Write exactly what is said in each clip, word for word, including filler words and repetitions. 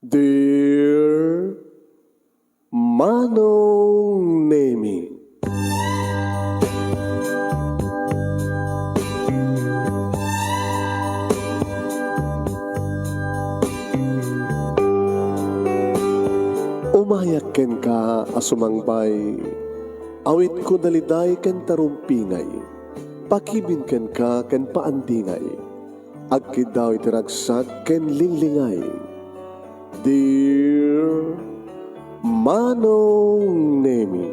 Dear Manong Nemi. Umayak kenka a sumangbay, awitko daliday ken tarumpingay, pakibin kenka ken paandingay, agkiddaw iti ragsak ken linglingay. Dear Manong Nemi,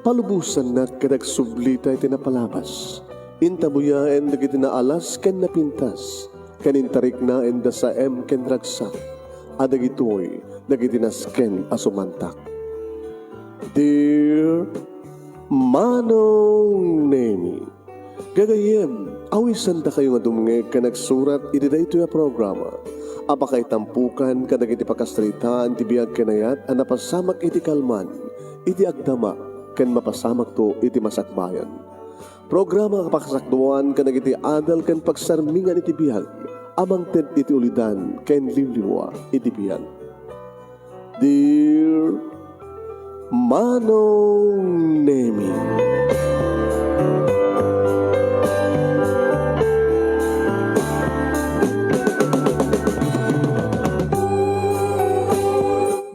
palubosannak ket agsublita iti napalabas. Intabuyaen dagiti naalas ken napintas, ken intariknaen da saem ken ragsak, a dagitoy dagiti nasken a sumantak. Dear Manong Nemi, gagayyem, awisandakayo nga dumngeg ken agsurat iti daytoy a programa a pakaitampokan kadagiti pakasaritaan ti biag ken ayat a napasamak iti kalman, iti agdama, ken mapasamakto iti masakbayan. Programa a pakasakduan kadagiti adal ken pagsarmingan iti biag a mangted iti ulidan ken liwliwa iti biag. Dear Manong Nemi.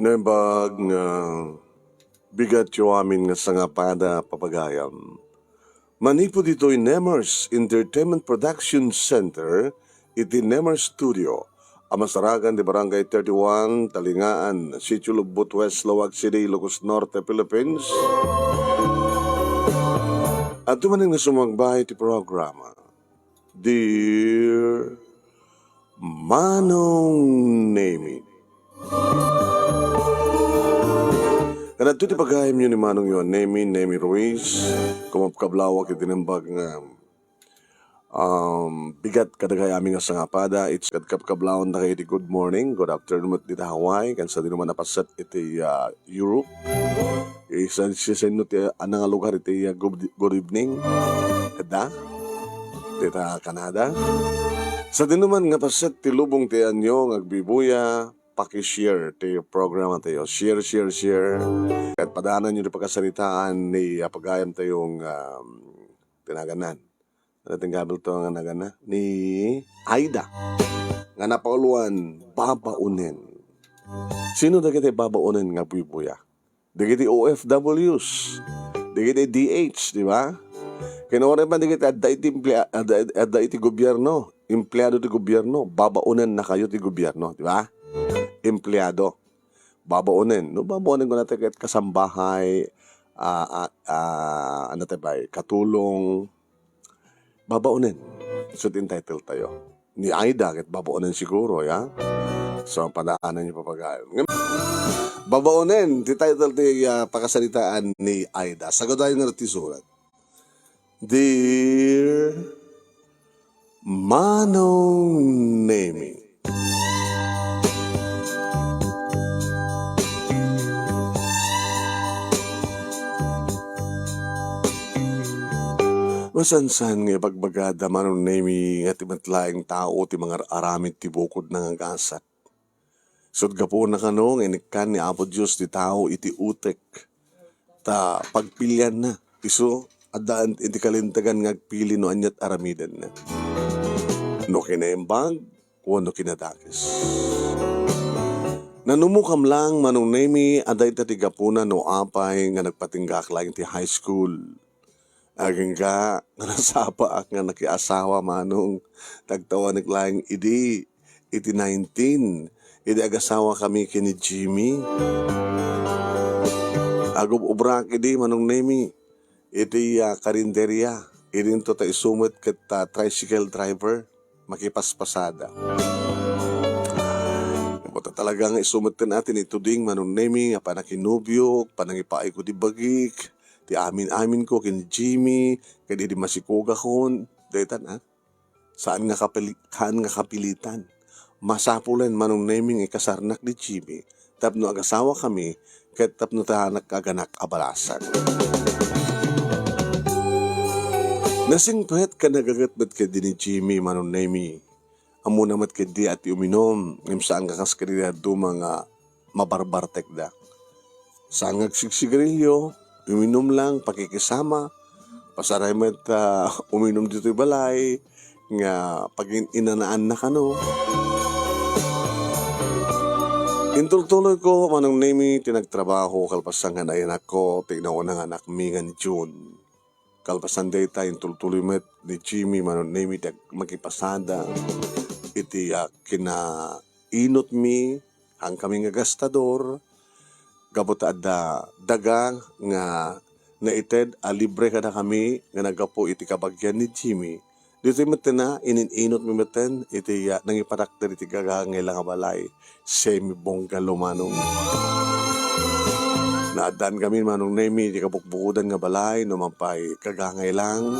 Naimbag nga bigatyo amin nga sangapada, papagayam. Manipud ditoy Nemers Entertainment Production Center iti Nemers Studio a masarakan ti Barangay thirty-one, Talingaan, Sitio Lugbot West, Laoag City, Ilocos Norte, Philippines. Adda manen nga sumangbay iti programa. Dear Manong Nemi. Kadagitoy ti pagayamyo ni Manongyo a Nemi, Nemi Ruiz. Kumabkablawak iti naimbag nga, um, bigat kadagay amin nga sangapada. It's kabkablawandakayo iti good morning, good afternoon met dita Hawaii, ken sadino man a paset iti, ah, Europe. Isan-, sisenno ti, ah, ania nga lugar iti, ah, good, good evening? Adda? Dita Canada? Sadino man nga paset ti lubong ti anyo nga agbubuya, paki-share ti programa tayo. Share, share, share. Ket padaananyo ti pakasaritaan ni, ah, pagayam tayong, um, tinagannan. Ano ti gabil to nga nagana? Ni Aida. Nga napauloan, babaonen. Sino dagiti babaonen nga bubuya? Dagiti O F Ws. Dagiti D H, di ba? Ken uray man dagiti adda iti emplea-, adda, adda iti gobierno, empleado ti gobierno, babaonennakayo ti gobierno, di ba? Empleado. Babaonen. No, babaonen kuna ti ket kasambahay, ah, ah, ah, ano ti bay, katulong, babaonen. So, ti entitled tayo. Ni Aida, ket babaonen siguro, ya? So, padaananyo, papagayam. Ngem, babaonen, ti title ti, ah, pakasaritaan ni Aida. Sagadayo nga ti surat. Dear Manong Nemi. Masansan nga ibagbagada, Manong Nemi, nga ti met laeng tao ti mangar-aramid ti bukodna nga gasat. Ket gapuna kano nga inikkan ni Apo Dios ti tao iti utek, ta pagpilianna. Isu, adda iti kalintegan nga agpili no aniat aramidenna. No kinaimbag, wenno kinadakes. Nanumokam lang, Manong Nemi, a dayta ti gapuna no apay nga nagpatinggak laeng ti high school. Agingga nga nasapaak nga nakiasawa, Manong. Tagtawanek laeng idi, iti nineteen, idi agasawakami ken ni Jimmy. Agub-ubrak idi, Manong Nemi, iti, ah, karinderia. Idinto ta isu met ket, ah, tricycle driver, makipaspasada. Ngem ta talaga nga isu met ti natuding, Manong Nemi, nga panakinubiok, panangipaayko ti bagik, ti amin-aminko ken ni Jimmy, ken idi masikogakon, daytan, ah. Saan nga kapili-, saan nga kapilitan. Masapulen, Manong Nemi, nga ikasarnak ni Jimmy tapno agasawakami ket tapno ti anak aganak a balasang. Nasingpet ken nagaget met ketdi ni Jimmy, Manong Nemi, Ammona met ketdi a ti uminum, ngem saan nga kas kadagiti dadduma nga mabarbartekda. Saan nga agsigsigarilio, uminum lang, pakikisama, pasaray met, ah, uminum ditoy balay, nga pagin-inanaanna kano. Intultuloyko, Manong Nemi, ti nagtrabaho, kalpasan nga nayanakko, ti nauna nga anakmi nga ni June. Kalpasan dayta, intultuloy met ni Jimmy, Manong Nemi, ti ag-, makipasada iti, ah, kinainutmi, haankami nga gastador, gapu ta adda daga nga naited a libre kadakami nga naggapu iti kabagian ni Jimmy. Ditoy metten a, inin-inutmi metten iti, ah, nangipatakder iti gagangayla nga balay. Semi bungalow, Manong. Naaddaankami, Manong Nemi, iti kabukbukodan nga balay, no mapay gagangay lang.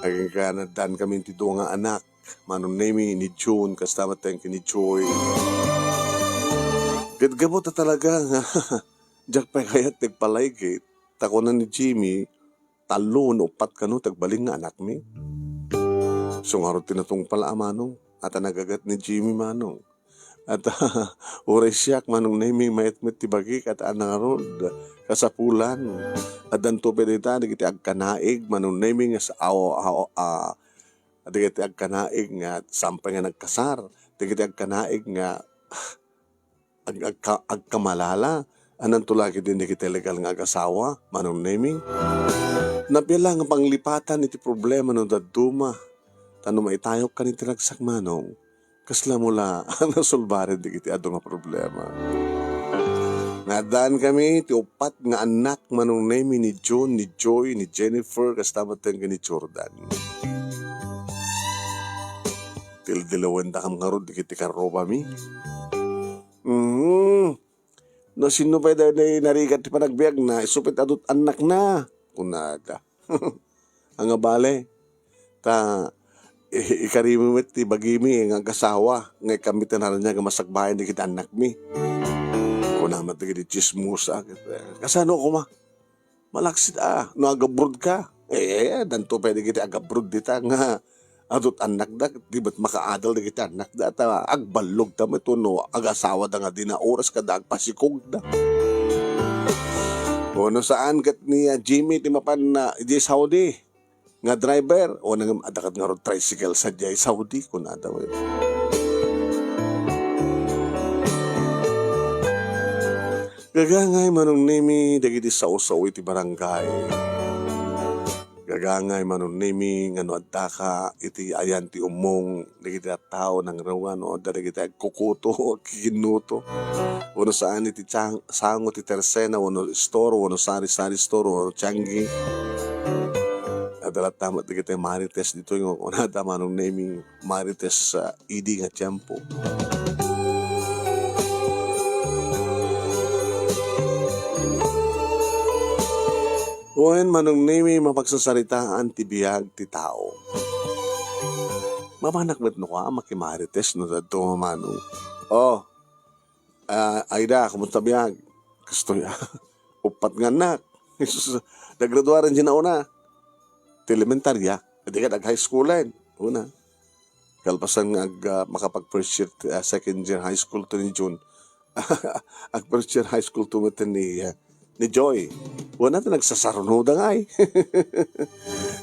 Agingga naaddaankami iti dua nga anak, Manong Nemi, ni June, kasta met ken ni Joy. Ket gapu ta talaga nga, diak pay kayat ti agpalaygit, ta kuna ni Jimmy, tallo wenno uppat kano ti agbalin nga anakmi. Isu ngarud ti natungpal a, Manong, a ta nagagat ni Jimmy, Manong. A ta, uray siak, Manong Nemi, mayat met ti bagik, a ta ngarud, kasapulan. Addanto pay dayta, dagiti agkanaig, Manong Nemi, nga sa-, aw-, aw-, a, dagiti agkanaig nga saan pay nga nagkasar, dagiti agkanaig nga ag-, agka-, agkamalala. Addanto la ketdi dagiti legal nga agasawa, Manong Nemi. Napia la nga panglipatan iti problema no dadduma. Ta no maitayokkan iti ragsak, Manong, kasla mo la a nasolbaren dagiti adu nga problema. Naaddaankami ti uppat nga annak, Manong Nemi, ni June, ni Joy, ni Jennifer, kasta met ken ni Jordan. Tildilawendakam ngarud dagiti karrubami. Mhm. No sinno pay daydi narigat ti panagbiagna, isu pay ti adu ti annakna, kunada. Ania bale, ta i-, ikarimi met ti bagimi nga agasawa, nga ikkanmi ti naraniag a masakbayan dagiti annakmi. Kuna met dagiti tsismosa, ket, eh, kasano koma? Malaksid a, no agabrodka. Eh, addanto pay dagiti agabroad dita nga adu ti annakda, di met makaadal dagiti annakda, ta agballogda met wenno agasawada nga dina oras kada agpasikogda. Wenno saan ket ni, ah, Jimmy ti mapan, ah, idiay Saudi nga driver, wenno ngem adda ket ngarud tricycle sadiay Saudi, kunada met. Gagangay, Manong Nemi, dagiti sao-sao iti barangay. Gagangay, Manong Nemi, nga no addaka iti ayan ti ummong dagiti tattao, nangrugan, no adda dagiti agkukuto, agkikinnuto. Wenno saan iti tiang-, sango ti Tersena, wenno store, wenno sari-sari store, wenno Tiangge. Adda latta met dagiti marites ditoy nga kunada, Manong Nemi, marites, ah, idi nga tiempo. Wen, Manong Nemi, mapagsasaritaan ti biag ti tao. Mapanak met no kua, makimarites no dadto, Manong. Oh, ah, Aida, kumusta biag? Kastoy, ah, uppat nga annak. Jesus, naggraduaren ti nauna. Ti elementarya, di ka nag-high school, eh. Una. Kalpasan nga ag-, ah, makapag first year, ah, second year high school to ni June. Ag first year high school to met ni, ah, ni Joy. Wen, ti nagsasarunoda ngay.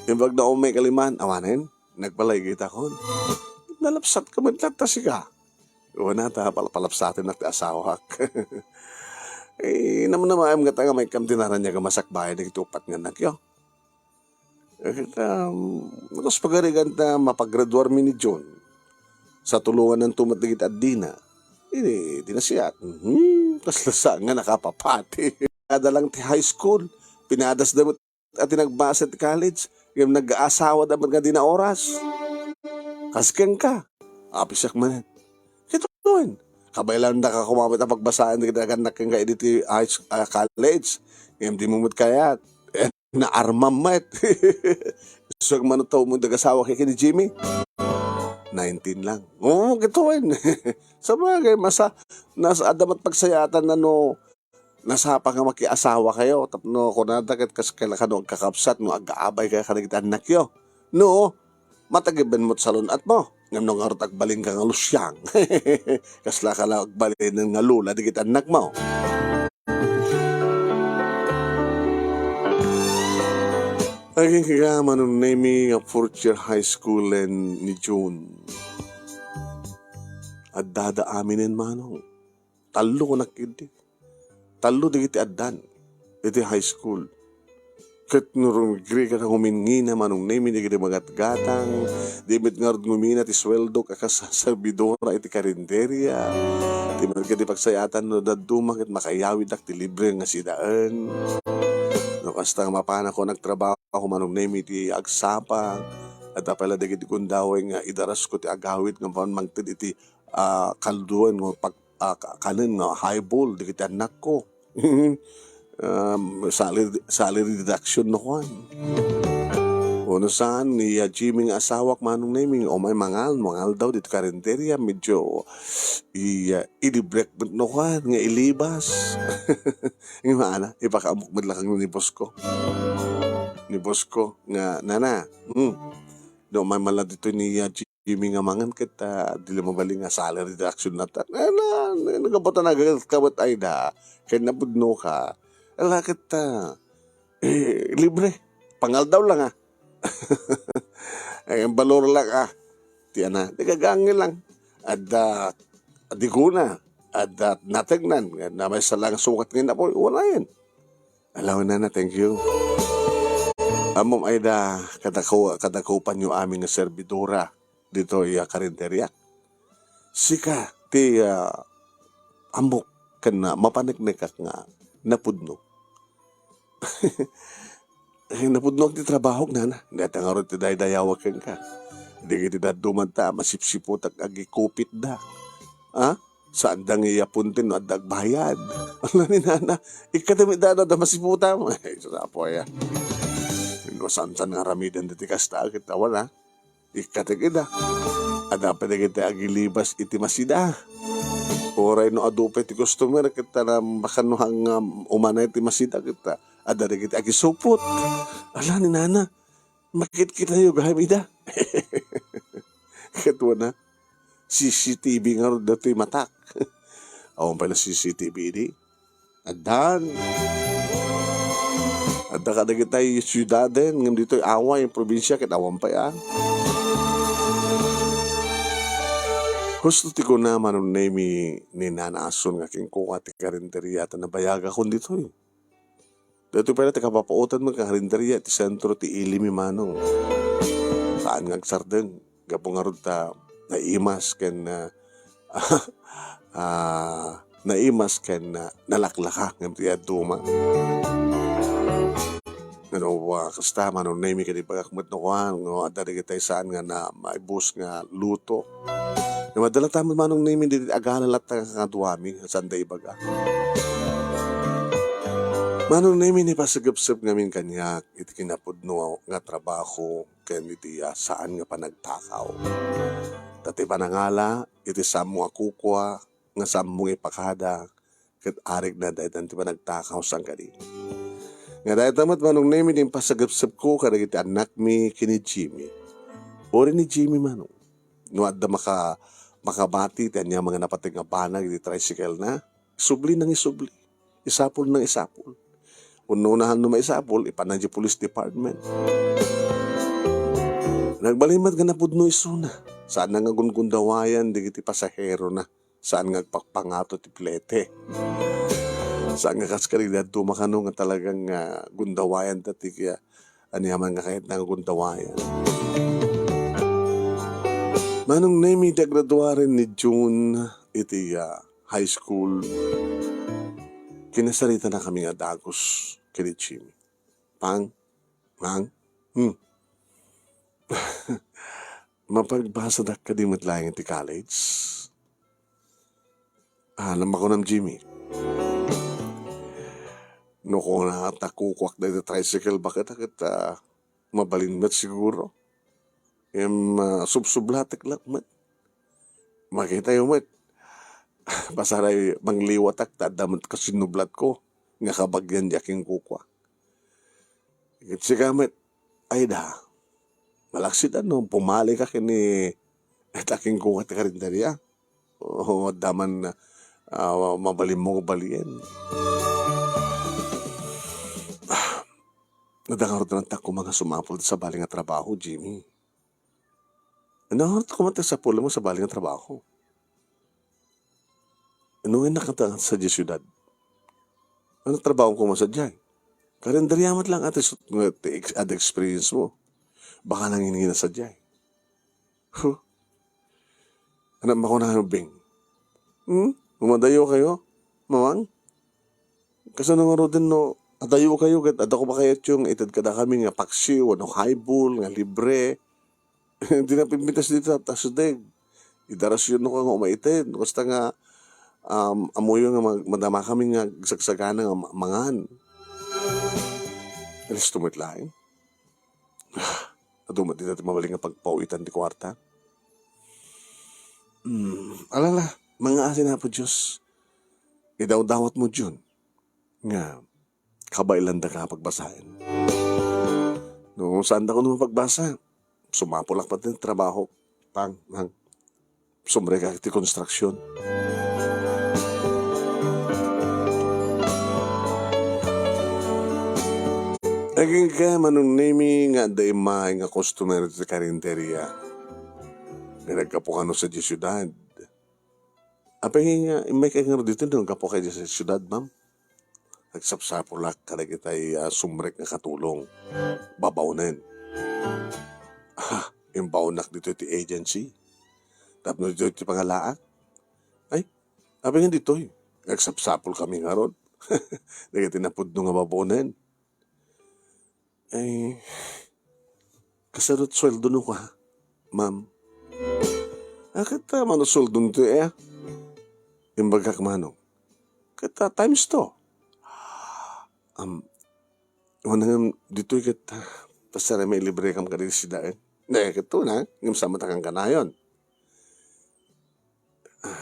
Imbag na umay kaliman, awanen, nagpalaygit akon. Nalapsat ka met latta sika. Wen, ta pal-, palapsaten ti asawak. Eh, namnamaem nga ta nga maikkan ti naraniag a masakbayan dagiti uppat nga annakyo. Eh, ket, um, kas pagarigan ta mapagraduarmi ni June. Satulongananto met dagiti addina. Idi, di nasiat. Hmm, kasla saan nga nakapapati. Kada lang ti high school, pinadasda met a ti nagbasa ti college, ngem nag-aasawada met nga dina oras. Kas kenka, apisiak manen. Kitaen, kabaelanda ka koma met a pagbasaen dagiti agannak kenka idi ti high s-, ah, college. Ngem dimo met kayat. Eh, naarmam met. Isu met no tawmo ti agasawak ken ni Jimmy. Nineteen lang. Oo, kitaen. Sabagay, masa-, nas-, adda met pagsayaatan no nasapa nga makiasawakayo, tapno kunada ket kas-, kano agkakabsat no ag-aabay kayo kadagiti annakyo. No, matagiben met salun-atmo. Ngem no ngarud agbalinka nga Luciang, kaslaka la agbalinen nga lola dagiti annakmo. Agingga, Manong Nemy, nga fourth year high school-en ni June. Addada aminen, Manong. Tallo kunak idi. Tallo dagiti addan iti high school. Ket no rumigrigat a ngumingina, Manong Nemy, dagiti magatgatang, di met ngarud ngumina ti sueldok a kas serbidora iti karinderia. Ti met ket ti pagsayatan no dadduma ket makayawiddak ti libre nga sidaen. No kasta nga mapanakon agtrabaho, Manong Nemy, ti agsapa, adda pay la dagiti gundaway nga idarasko ti agawid nga apan mangted iti, ah, kaldoen nga pag-, ah, ka-, kanen nga highball dagiti annakko. Um, salary, salary deduction no kuan. Wenno saan, ni, ah, Jimmy nga asawak, Manong Nemy, umay mangan, mangaldaw ditoy karinderia, medyo i-, ah, ilibrek met no kuan, nga ilibas. Nga maana, ipakaamok met la kang ni boss ko. Ni boss ko, nga, "Nana, hmm, no, umay man la ditoy ni, ah, Jimmy nga mangan ket, ah, di la mabalin nga salary deduction latta." Eh, na, na, nagabutan agad ka met, ay da, ken napudno ka. Ala ket, ah, eh, libre. Pangaldaw lang, ah. Eh, balor lang, ah. Ti ana, di gagangel lang. Adda, di guna. Adda natengnan. Na may salang sukat nga napoy. Wala yan. Alaw na na, thank you. Ammom ay da, kadako, kadakupan yo amin nga servidora ditoy, ah, karinderia. Sika ti, ah, ammok ken, ah, mapaneknekak nga napudno. Eh, napudnoak ti trabahok, nana. Dayta ngarud ti daydayawak kenka. Dagiti dadduma ta, masipsiputak agikupitda. Ha? Saan da nga iyapunten no adda agbayad. Ala ni nana, ikkatem ida da masiputam. Ay, sasapo aya. No saan-saan nga aramiden dati kasta, ket awan, ha? Ikkatek ida. Adda pay dagiti agilibas iti masida. Uray no adu pay ti customer, ket ta na, baka no hang, um, umanay ti masida, ket ta, adda dagiti agisupot. Ala ni nana, makitkitayo gayam ida. Ket wana, C C T V ngarud datoy matak. Awan pay la C C T V idi. Addan. Adda kadagitay siudaden, ngem ditoy Away, probinsia, ket awan pay, a. Husto ti kuna, Manong Nemy, ni Nana Asun nga kenkuana ti karinderia ta nabayagakon ditoy. Daytoy pay la ti kapapaotan met nga karinderia ti sentro ti ili mi, Manong. Saan nga agsardeng. Gapu ngarud ta naimas ken, ah, ah, naimas ken, ah, nalaklaka ngem ti dadduma. Ngem, ah, kasta, Manong Nemy, ket ibagak met no kuan, no, adda dagitay saan nga na maibus nga luto. Ngem adda latta met, Manong Nemy, dagiti agala latta nga kaduami, saan da ibaga. Manong Nemy, ni pasagepsep ngamin kaniak iti kinapudno nga trabaho ken iti, ah, saan nga panagtakaw. Ta ti panangala iti saanmo a kukua nga saanmo nga ipakada, ket arigna daytan ti panagtakaw saan kadi. Nga dayta met, Manong Nemy, ti impasagepsepko kadagiti annakmi ken ni Jimmy. Uray ni Jimmy, Manong, no adda maka-, makabati ti aniaman nga napateg nga banag iti tricycle na, isubli nang isubli. Isapul nang isapul. Wenno unahan no maisapul, ipanna idiay police department. Nagbalin met nga napudno isuna. Saan nga gungundawayan dagiti pasaherona. Saan nga agpakpangato ti plete. Saan nga kas kadi dadduma kano nga talagang, ah, gundawayan ta ti, ah, aniaman nga kayatna nga gundawayan. Manong Nemy, ti agraduaren ni June iti, ah, high school, kinasaritanakami nga dagus ken ni Jimmy. Pang, Mang, hmm. Mapagbasadak kadi met laeng iti college? Ah, namakunam, Jimmy. No kuna ta kukuak dayta tricycle, baket, ket, ah, mabalin met siguro. Em, ah, subsublatek laeng met. Makitayo met. Pasaray mangliwatak ta adda met kasinnublatko nga kabagian di akinkukua. Ket sika met, ay da, malaksid no, pumali ka ken ni Ita kenkuana ti karinderia. O, adda man, ah, mabalinmo nga balien. Adda ngarud ti naantak koma nga sumapul ti sabali nga trabaho, Jimmy. Adda ngarud koma ti sapulam nga sabali nga trabaho. Ania nga innakanta sadiay siudad? Ania trabahom koma sadiay? Karinderia met laeng ti su-, nga ti ex-, adda experience mo. Baka nangingina sadiay. Huh? Ania makunayo, Bing? Hmm? Umadayo kayo, Mamang? Kasano ngaruden no adayo kayo ket adda koma kayatyo nga ited kadakami nga paksiw wenno highball nga libre? Dina pimpintas dita, ta sideg. Idarasyo no ka nga umaited. No kasta nga, um, ammoyo nga mag-, madamakami nga agsagsagana nga ma-, mangan. Listo met laeng. Adu met dita ti mabalin nga pagpaw-itan ti kuarta. Hmm, alala, mangngaasi, Apo Dios. Idawdawatmo diyon nga kabaelandaka a pagbasaen. No, saandaka no mapagbasa, sumapulak pay ti trabaho. Pang, pang, sumrekak iti konstruksion. Agingga, Manong Nemi, nga adda immay nga customer iti karinderia. Nga naggapu kano sadiay siudad. Apay nga immayka ngarud ditoy no gapu kay diay siudad, ma'am? Nagsapsapulak kadagitay, ah, sumrek nga katulong. Babaonen. Ah, imbaonak ditoy ti agency. Tapno ditoy ti pangalaak. Ay, apay nga ditoy? Nagsapsapulkami ngarud. Dagiti napudno nga babaonen. Ay, kasano ti sueldo no ka, ma'am? Ah, ket, ah, mano sueldo nito, eh? Imbagak, Manong. Ket, ah, times two. Am, wana ngem ditoy ket, ah, ta siak mailibre kam kadi sidaen. Ne, ket una, ngem saan met a kankanayon. Ah,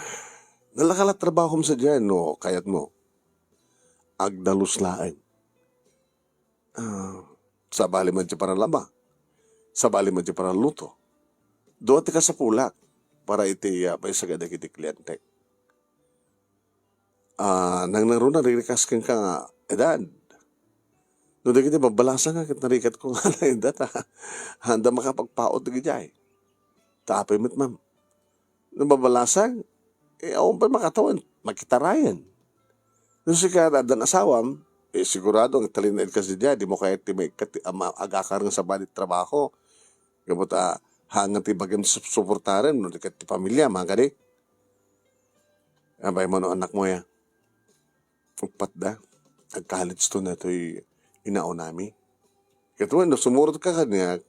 nalaka la trabahom sadiay no kayatmo. Agdalus laeng. Ah, sabali met ti paralaba. Sabali met ti paraluto. Dua ti kasapulak para iti, ah, paisagada iti klientek. Ah, nangnangruna, ririkas kenka nga edad. No dagiti babbalasangka ket narikatko nga ala edad, ah, haanda makapagpaut dagijay. Ta apay met, ma'am? No babbalasang, eh, awan pay makatawen, makitarayan. No sika addan asawam, eh, sigurado nga talinaedka sadiay, dimo kayat ti maikkat ti ama-, agakar nga sabali ti trabaho. Gapu ta, hangan ti bagim sup-, suportaren, no di ket ti pamiliam, kadi? Apay man no anakmo, ya? Uppat da. Ag-college to na toy inaunami. Ket wen, no sumurotka kaniak,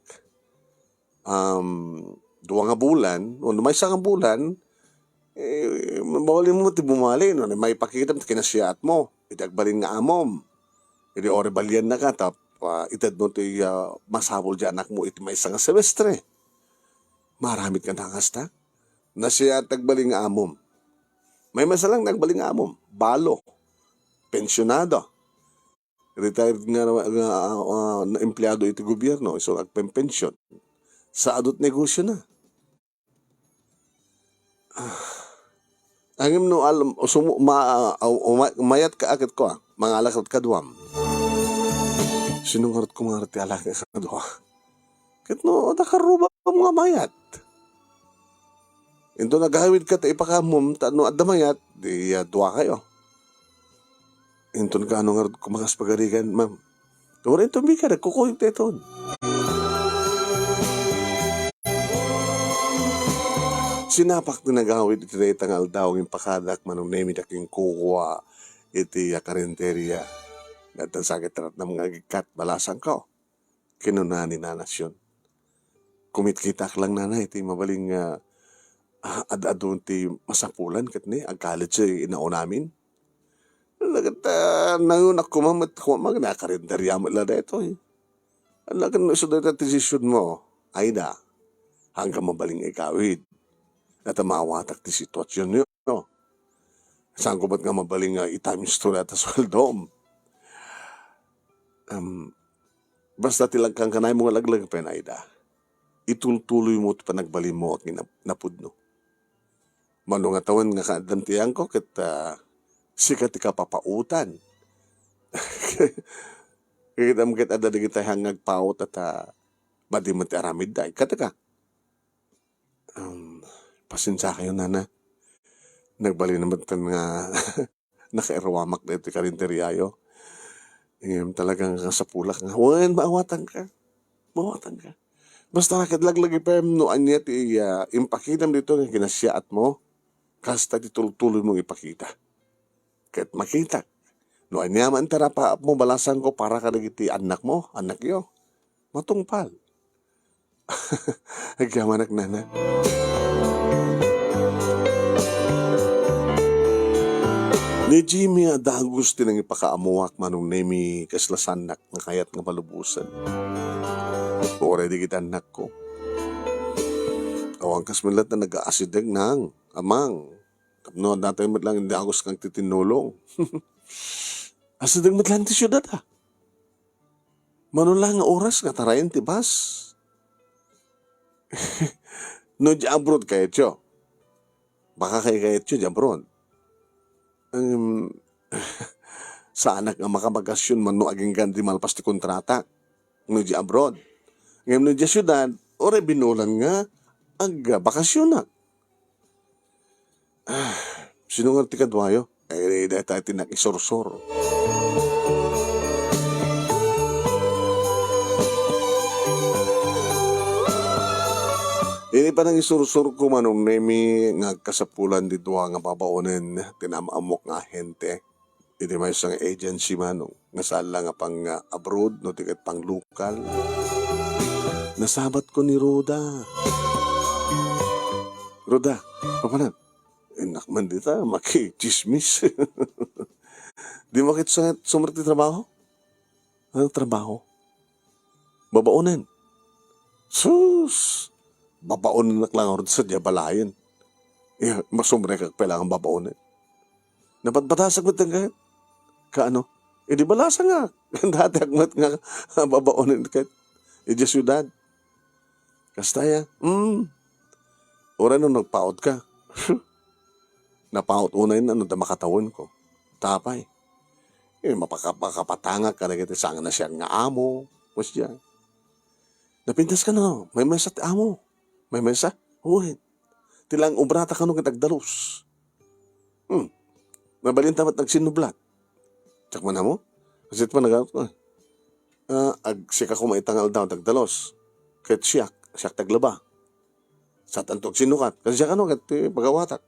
um, dua nga bulan, wenno maysa nga bulan, eh, mabalinmo ti bumali, no? Maipakitam ti kinasiyaatmo iti agbalin nga amom. Idi uray baliannaka, ta, ah, itedmo ti, ah, masapul ti anakmo iti maysa nga semestre. Maaramidka kasta? Nasiyaat ti agbalin nga amom. Maymaysa lang ti agbalin nga amom. Balo. Pensionado. Retired nga, nga, ah, na empleado iti gobierno, isu agpenpension. Saado ti negosiona. Ah. Ngem no al-, sumu-, ma-, ah, uma-, mayatka a ket kua, mangalak ket kaduam. Sino ngarud koma ti alak nga kadua? Ket no adda karrubam nga mayat. Inton agawidka ta ipakaamom, ta no adda mayat, di, ah, duakayo. Inton kaano ngarud koma kas pagarigan, ma'am? Uray inton bika, nagkukuyog dayton. Sinapak ti nagawid iti dayta nga aldaw nga impakadak, Manong Nemi, da kenkuana iti, ah, karinderia. Addan sakit ratnam nga agikkat, balasangko. Kinuna ni Nana Sion. Kumitkitaak lang, Nana, iti mabalin nga, ah, ad-adu ti masapulan ket ni ag-college ti inaunamin. Ket, ah, nangunak koma met koma nga karinderia met la daytoy. Ket no isu dayta ti desisionmo, Aida, haanka mabalin nga igawid. Ket maawatak ti situasionyo. Saanko met nga mabalin nga i-times two dayta sueldom. Em, basta ti lagkankanaymo nga laglagipen, Aida. itultuloymo ti panagbalinmo a kinap-, napudno. Mano nga tawen nga kaaddam ti yangko ket, ah, sika ti kapapaotan. Kitam ket adda dagiti hangngagpaot a ta madi met ti aramidda. Ikkataka. Um, pasensiakayo, nana. Nagbalin naman tan nga nakairwamak daytoy karinteriayo. Ngem talagang kasapulak nga, wen, maawatanka. Maawatanka. Basta ket laglagipem no ania ti, ah, impakitam dito nga kinasiaatmo, kasta ti tultuloymo ipakita. Ket makitak, no ania man ti arapaapmo, balasangko para kadagiti annakmo, annakyo. Matungpal. Agyamanak, nana. Ni Jimmy a dagus ti nangipakaamuak, Manong Nemi, kasla saannak nga kayat nga malubosen. Uray dagiti annakko. Awan kas met laeng ta nagaasideg, nang, amang. Tapno adda tayo met laeng dagus nga agtitinnulong. Asideg met laeng ti siudad, a. Mano la nga oras nga tarayen ti bus? No di abroad kayatyo. Baka kay kayatyo di abroad. Em, saanak nga makabakasyon mano aginggan di malpas ti kontrata. No di abroad. Ngem no di siudad, uray binulan nga agbakasyonak. Ah, sino nga ti kaduayo? Eh, dayta ti nakisursur. Ini panangisursur ko, Manong Nemi, nga agkasapulan di dua nga babaonen ti naam-ammok nga ahente. Iti maysa nga agency, Manong, nga saan la nga pang, ah, abroad, no, ti ket pang lokal. Nasabat ko ni Roda. Roda, papanan? Innak man dita, makichismis. Di mo ket sa-, sumrek ti trabaho? Ano trabaho? Babaonen. Sus! Babaonen nak lang sadiay balayen. Ya, masumrekak pay lang babaonen. Napatpatasak met ket. Kaano? Idi balasangak. Dati ak met nga babaonen ket. Idiay siudad. Kasta ya. Mm. Uray no nagpaut ka. Napaut unay na no da makatawen ko. Tapay. Eh, mapaka-, makapatangak kadagiti saan a siak nga amo. Kusdiay. Napintas ka no? May mesa ti amo. May mesa? Uy. Ti lang obrata kano ket agdalus. Hmm. Nabalin ta met agsinnublat. Diak man ammo. Kasi iti panaganat ko, eh. Ah, ag-, sika koma ita nga aldaw, dagdalos. Ket siak, siak ti aglaba. Saan to agsinnukat. Kasi siak ano, ket ti pagawatak.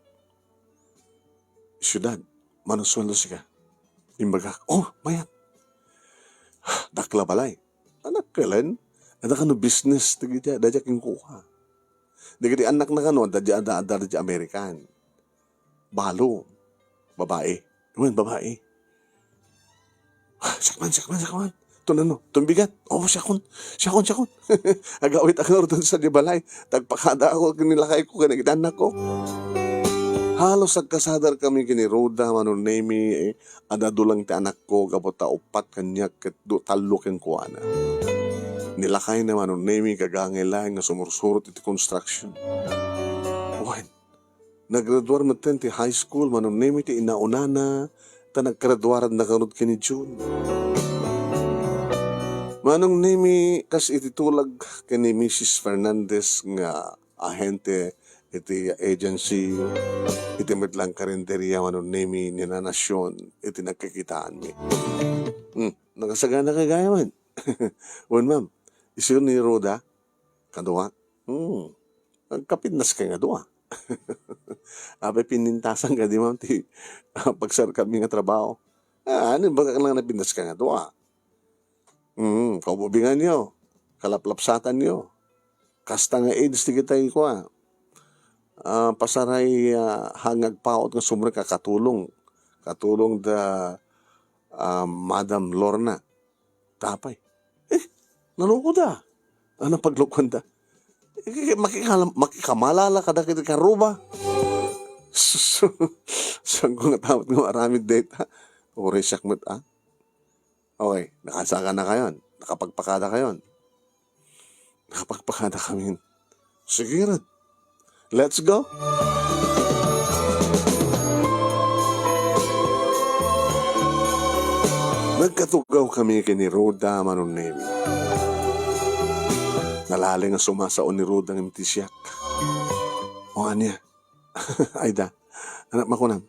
Siudad, mano sueldo sika? Imbagak, "Oh, mayat." Dakkel a balay. Anak kelen, adda kano business, dagiti, adda diak inkuha. Dagiti annakna kano, adda, adda, adda, adda American. Balo. Babae. Wen, babae. Ah, siakman, siakman, siakman. Tun ano, tun bigat. Oh, siakon, siakon, siakon. Agawit ak ngarud sadiay balay. Tagpakada ako, kinilakay ko, kanagiti annak ko. Halos agkasadar kami kini Roda, Manong Nemi, eh, adda dulang ti anakko, gapu ta uppat kaniak ket du-, tallo kenkuana. Nilakayna, Manong Nemi, kagangay laeng nga sumursurot iti construction. Wen, naggraduar metten ti high school, Manong Nemi, ti inaunana, ta naggraduaranna ngarud ken ni June. Manong Nemi, kas iti tulag ken ni Missus Fernandez nga ahente iti agency, iti met lang karinderia, Manong Nemi, ni Nanasion, iti nagkikitaanmi. Hmm, nakasagana ka gayam. Wen, ma'am. Isu ni Roda, kadua. Hmm. Agkapintas ka nga dua. Apay pinintasan ka di, ma'am, ti, ah, pagsarkami nga trabaho. Ah, ano, baka lang napintas ka nga dua. Mm, kaubinganyo, kalaplapsatanyo. Kasta nga age ti kitay kua. Ah, pasaray, ah, hangagpaut nga sumrek a katulong. Katulong da, ah, Madam Lorna. Tapay. Eh, naloko da. Ano paglokoan da? Eh, makikala-, makikamalala kadagiti karuba. Sus, saan ko nga tapot nga maaramid dayta? Uray siak met, ah. Okay, nakasaka na kayon. Nakapagpakada kayon. Nakapagpakada kami. Sige ngarud. Let's go! Nagkatugaw kami ken ni Rhoda, Manong Nemi. Nalaing a sumasao ni Rhoda ngem ti siak. O ania? Ay da. Anak, makunam.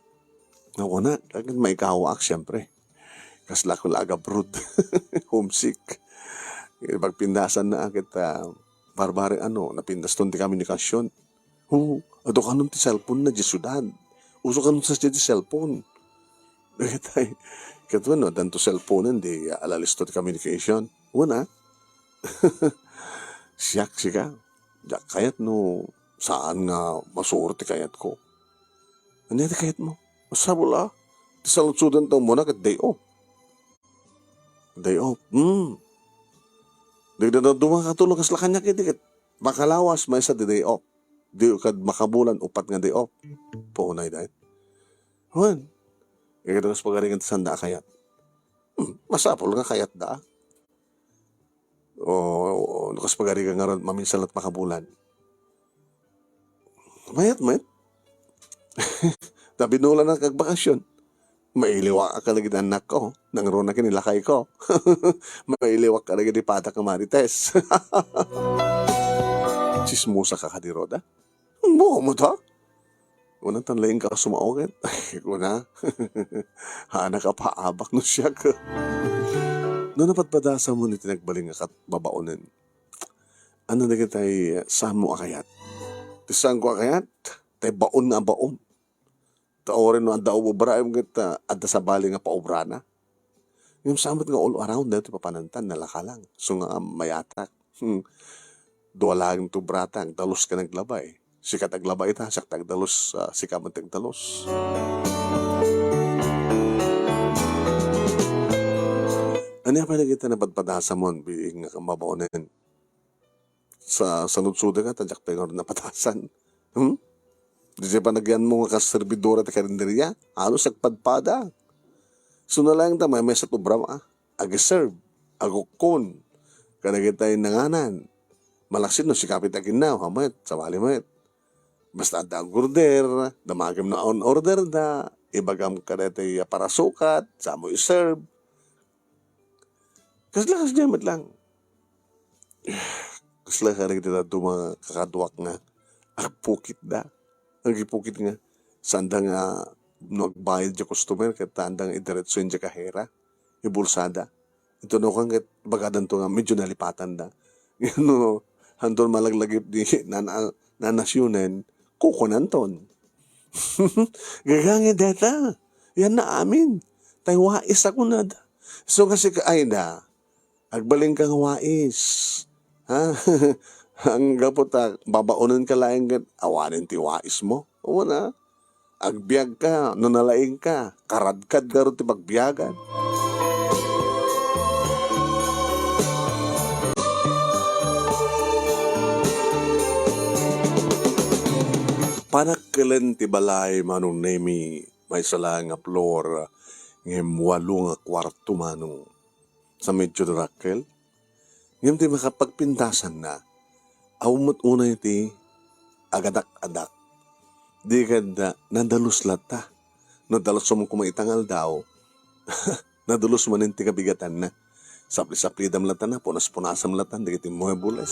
Makunak, agin maikawaak, siyempre. Kasla ko la agabroad. Homesick. Pagpindasan na, ket, ah, barbari, ano, napindaston ti komunikasion. Oo, adu kanon ti cellphone na di siudad. Uso kanon sa di cellphone. Ket ay, ket wenno, addanto cellphone, di alalisto ti communication. Wen, ah. Siak, sika. Diak kayat no saan nga masuor ti kayatko. Ania ti kayatmo? Masapul a. Ti saludsodan ta umuna ket day off. Day off. Hmm. Dagdagduma katulo kasla kaniak iti ket makalawas maysa ti day off. Di kad makabulan upat nga day off. Puonay dayta. Wen. Kaya kas pagarigan ti sanda a kayat. Hmm. Masapul nga kayatda. O, no kas pagarigan ngarud, maminsan la't makabulan. Mayat met. Ta binulanak agbakasyon. Mailiwak kadagiti annakko. Nangruna ken ni lakayko. Mailiwak kadagiti padak nga Marites. Chismosa ka kadi, Rhoda? Bukom ta? Kuna tan laing ka sumaoket. Kuna, anak a paabak no siak. No napadpadasam iti nagbalin nga kat-, babaonen. Ania dagitay saanmo a kayat? Ti saanko a kayat, tay baon nga baon. Ta uray no adda ubraem ket, ah, adda sabali nga paubrana. Ngem saan met nga all around daytoy papananta, nalakalang. So nga mayatak. Hmm. Dua laeng ti obrata, agdalus ken aglabay. Sika ti aglabay ta, siak ti agdalus, ah, sika met ti agdalus. Ania pay dagita napadpadasamon, biing nga mabaonen? Sa, saludsodek ta diak pay ngarud napadasan. Hmm? Diay panagyanmo nga kas servidora ti karinderia, halos agpadpada. So, nalaing ta maymaysa ti obram, ah. Ag-serve, agukkon, kadagitay nanganan. Malaksid no sika pay ti aginnaw, ha, met, sabali met. Basta adda ag-order, damagem no on-order da, ibagam kadagitay a parasukat, saanmo i-serve. Kasla, kasla met lang. Kasla kadagiti dadduma nga kakaduak nga agpukitda. Agipukit nga, saanda nga, no agbayad diay customer, ket saanda nga idiretso idiay kahera, ibulsada. Ito no kan ket ibagadanto nga medyo nalipatanda. No, hanton malaglagip di nana-, nanasionen, kukunanton. Gagangay dayta. Yan na amin. Tay wais a kunada. So nga sika, Aida, agbalinka nga wais. Ha? Anggapu ta babaonenka laeng ket awanen ti waismo. Una, agbiagka, no nalaingka, karadkad ngarud ti pagbiagan. Panakkelen ti balay, Manong Nemi, maysa laeng a floor, ngem walo nga kuarto, Manong. Sa medyo dakkel. Ngem ti makapagpindasanna, awan met unay ti agadak-adak. Di kad, ah, nadalus latta. No dalusom koma ita nga aldaw, nadalus manen ti kabigatanna. Sapli-saplidam latta, punas-punasam latta dagiti muebles.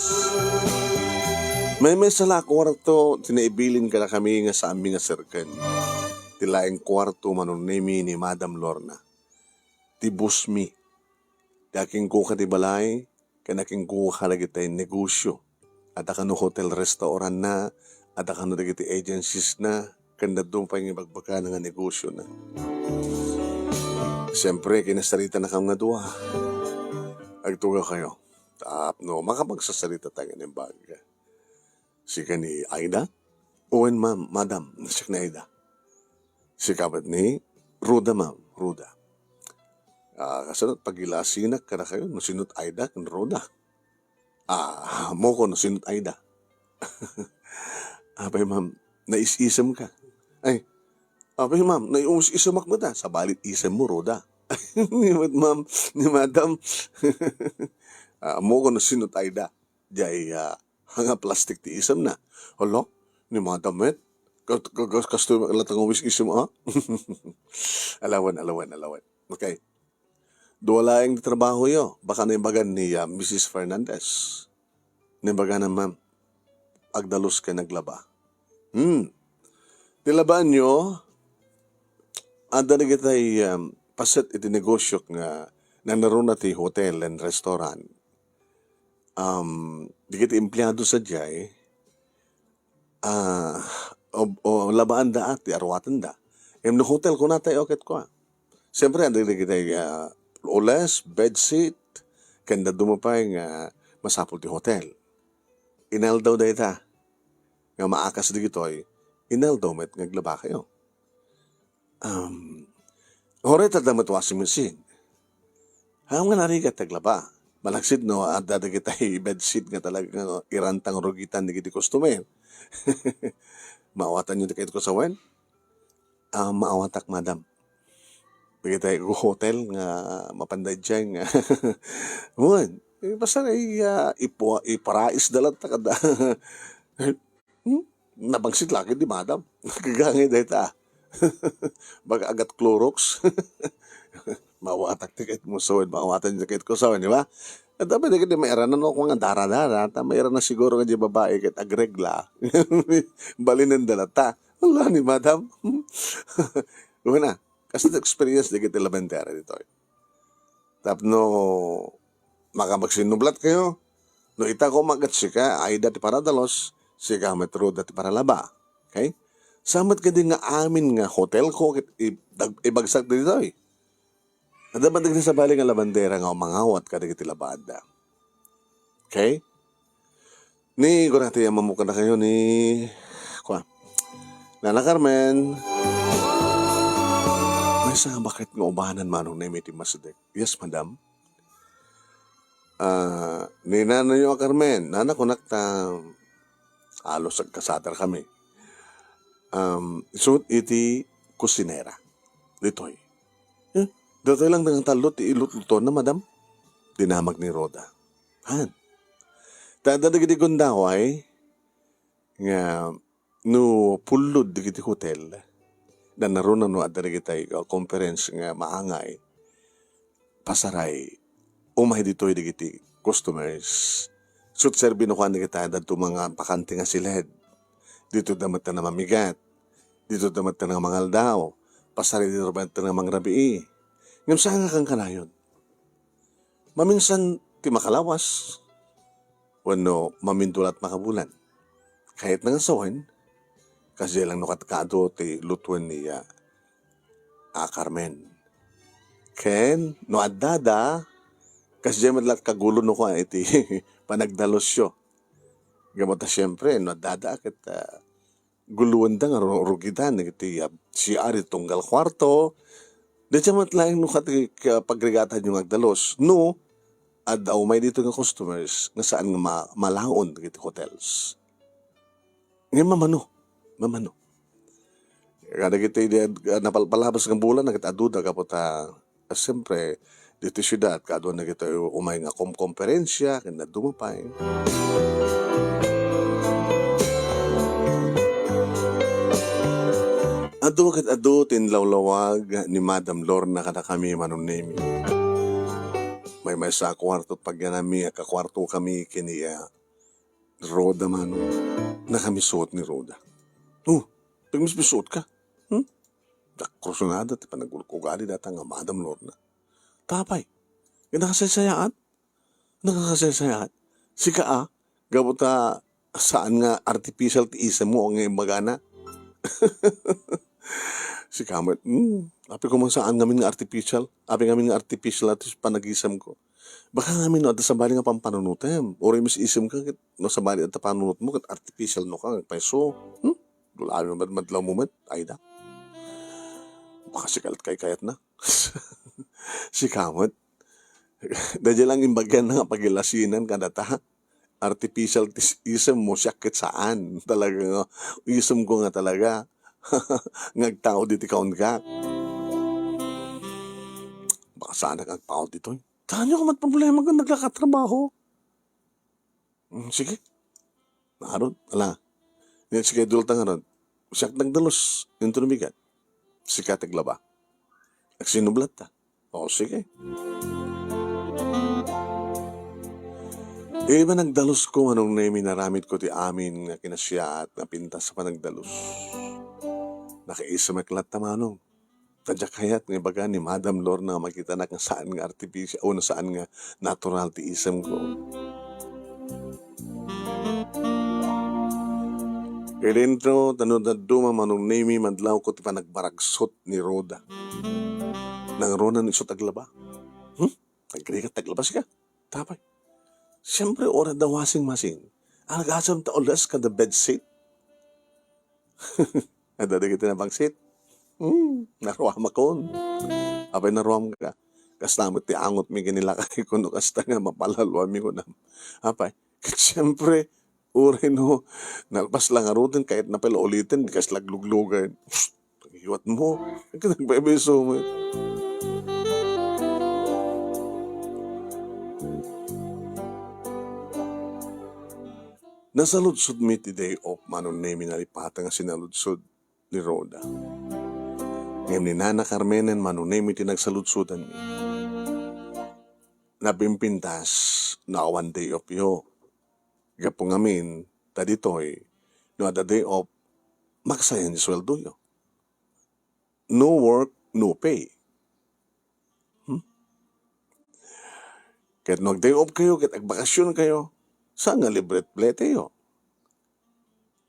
Maymaysa la a kuarto ti naibilin kadakami nga saanmi nga serken. Ti laeng kuarto, Manong Nemi, ni Madam Lorna. Ti boss mi. Ti akingkuka ti balay, ken akingkuka dagiti negosio. Adda kano hotel restaurant na, adda kano dagiti agencies na, ken dadduma pay nga ibagbagana nga negosio na. Siempre, kinasaritanakam nga dua. Agtugaw kayo. Tapno makapagsasaritata nga naimbag. Sika ni Aida? Wen, ma'am, madam, siak ni Aida. Sika met ni Ruda, ma'am, Ruda. Ah, kasano, pagilasinak kadakayo, no sino't Aida ken Ruda. Ah, ammoko no sino't Aida. Apay, ma'am, nais-isem ka? Ay, apay, ma'am, naius-isemak met, ah. Sabali't isem mo, Ruda. Ni met, ma'am, ni madam. Ah, ammoko no sino't Aida. Diay, ah, Nga plastik ti isemna. Hala, ni Madam met. Ka-, ka-, ka-, kastoy met latta nga wis isem, a? Alawen, alawen, alawen. Okay. Dua laeng ti trabahoyo. Baka naibagan ni, ah, Missus Fernandez. Naibagana, ma'am. Agdalus ken aglaba. Hmm. Ti labaanyo, adda dagitay, um, paset iti negosyo nga nanaruna ti hotel and restaurant. Um, dagiti empleado sadiay, ah, o, o, labaanda ti aruatenda. Ngem no hotel, kunatayo ket kua. Siyempre, adda dagitay, ah, ules, bedsheet, ken dadduma pay nga masapul ti hotel. Inaldaw dayta nga maakas dagitoy, inaldaw met nga aglabakayo. Um, uray adda met washing machine. Haan nga narigat ti aglaba. Malaksid no adda dagitay bedsheet nga talaga nga irantang rugitan dagiti customer. Maawatanyo ti kayatko sawen? Ah, maawatak, madam. Dagitay hotel nga mapanda idiay nga. Wen, eh, basta ay, ah, ipu-, iparaisda latta kada. Hmm? Nabangsit la ket ni madam. Nagagangay dayta. Baga agat Clorox. Maawatak ti kayatmo sawen, maawatan ti kayatko sawen, di ba? At dapat di ka di mairanan no, kung nga dara-dara, ta mairanan siguro nga di babae ket agregla. Balinenda latta. Ala ni madam. Una, kasta experience dagiti labandera ditoy. Tapno makapagsinnublat kayo, no ita ko magat sika, Aida ti paradalos, sika met Roda ti paralaba. Okay? Sa met kadi nga amin nga hotel ko, ket i-, dag-, ibagsak ditoy. Adda man dagiti sabali nga labandera nga umangawat kadagiti labaadda. Okay? Ni, kunati, ammo kadakayo ni, kua, Nana Carmen. Maysa nga baket nga ubanan, Manong Nemi, ti masdek. Yes, madam. Ah, ni nanayo a Carmen, nana, kunak ta, alos agkasadar kami. Um, isut iti kusinera. Ditoy. Eh, datoy lang nga tallo ti ilutlutuanna, madam? Dinamag ni Roda. Han. Ta adda dagiti gundaway nga no pullod dagiti hotel, nanaruna no adda dagitay, uh, conference nga maangay, pasaray, umay ditoy dagiti customers. Sut serbi no kuan dagita, dadto mga bakante nga siled. Dito da met nga mamigat. Dito da met nga mangaldaw. Pasaray dito met nga mangrabii. Ngem saan nga kankanayon? Maminsan ti makalawas, wenno mamindulat makabulan. Kayatna nga sawen, kasdiay lang no katkado ti lutuen ni, ah, a Carmen. Ken no addada, kasdiay met la kagulo no kua iti panagdalusyo. Gapu ta siempre, no addada ket, ah, guluenda nga ru-, rugidan iti, ah, C R iti tunggal kuarto. Diay met laeng no kat-, ka-, pagrigatanyo nga agdalus. No, adda umay dito nga customers nga saan nga ma-, malaon dagiti hotels. Ngem mamano, mamano. Kadagiti di, ah, napalpalabas nga bulan, nagit-aduda gapu ta, ah, siyempre, ditoy siudad, kaduan dagitoy umay nga kom-, komperensia, ken dadduma pay. Adu ket adu ti inlawlawag ni Madam Lorna kadakami, Manong Nemi. Maymaysa a kuarto ti pagyanammi, agkakuarto kami ken ni, ah, Roda, Manong. Nakamisuot ni Roda. Oh, nagmismisuot ka? Hmm? Dakrusunada ti panagul-ugali data nga Madam Lorna. Tapay, nga nakasaysayaat? Nakasaysayaat? Sika a, gapu ta saan nga artificial ti isemmo nga imbagana? Sika met, hmm, apay ko man saan ngamin nga artificial? Apay ngamin nga artificial ti panagisemko? Baka ngamin no, adda sabali nga pampanunotem. Uray mis-isemka, ket no sabali adda panunotmo, ket artificial no ka, agpayso. Hmm? Dulayo met, madlaw mo met, Aida. Baka sika ket kaykayatna. Sika met. Daydiay lang imbagian nga pagilasinan kadata. Artificial tis-, isemmo, siak ket saan. Talaga nga, isemko nga talaga. Nga agtaud iti kaunka. Baka saan nga agtaud ditoy. Tanyo ka met problema nga naglakatrabaho. Mm, sige. Ngarud, ala. Ni schedule ta ngarud. Siak nagdalus, inton bigat. Sika ti aglaba. Agsinublat ta. O, sige. Iba nagdalusko, Manong Nemi, naramidko ti amin nga kinasiaat nga pintas a panagdalus. Nakaisemek latta, Manong. Ta diak kayat nga ibaga ni Madam Lorna nga makitanak nga saan nga artificial, o saan nga natural ti isemko. Ilintro, ta no dadduma, Manong Nemi, madlawko ti panagbaragsot ni Rhoda. Nangruna no isu ti aglaba. Hmm? Nagrigat ti aglaba sika? Tapay. Siyempre, uray adda washing machine. Alagasam ta ules kada bedsheet. Adda dagiti nabangsit. Hmm, naruamakon. Apay naruamka? Kasta met ti angotmi ken ni lakayko no kasta nga mapalaluami kunam. Apay, ket siyempre, uray no, nalpas la ngaruden, kayatna pay la uliten, di kas lagluglugan. Psst, pagiwatmo. Nagpaibiso met. Nasaludsodmi ti day off, Manong Nemi, nalipatan nga sinaludsod ni Rhoda. Ngem ni Nana Carmenen, Manong Nemi, ti nagsaludsodanmi. Napimpintas no awan day off yo. Gapu ngamin, ta ditoy, no adda day off, maksayan ti sueldo yo. No work, no pay. Hmm? Ket no ag-day off kayo, ket agbakasyon kayo, saan nga libre ti plete yo?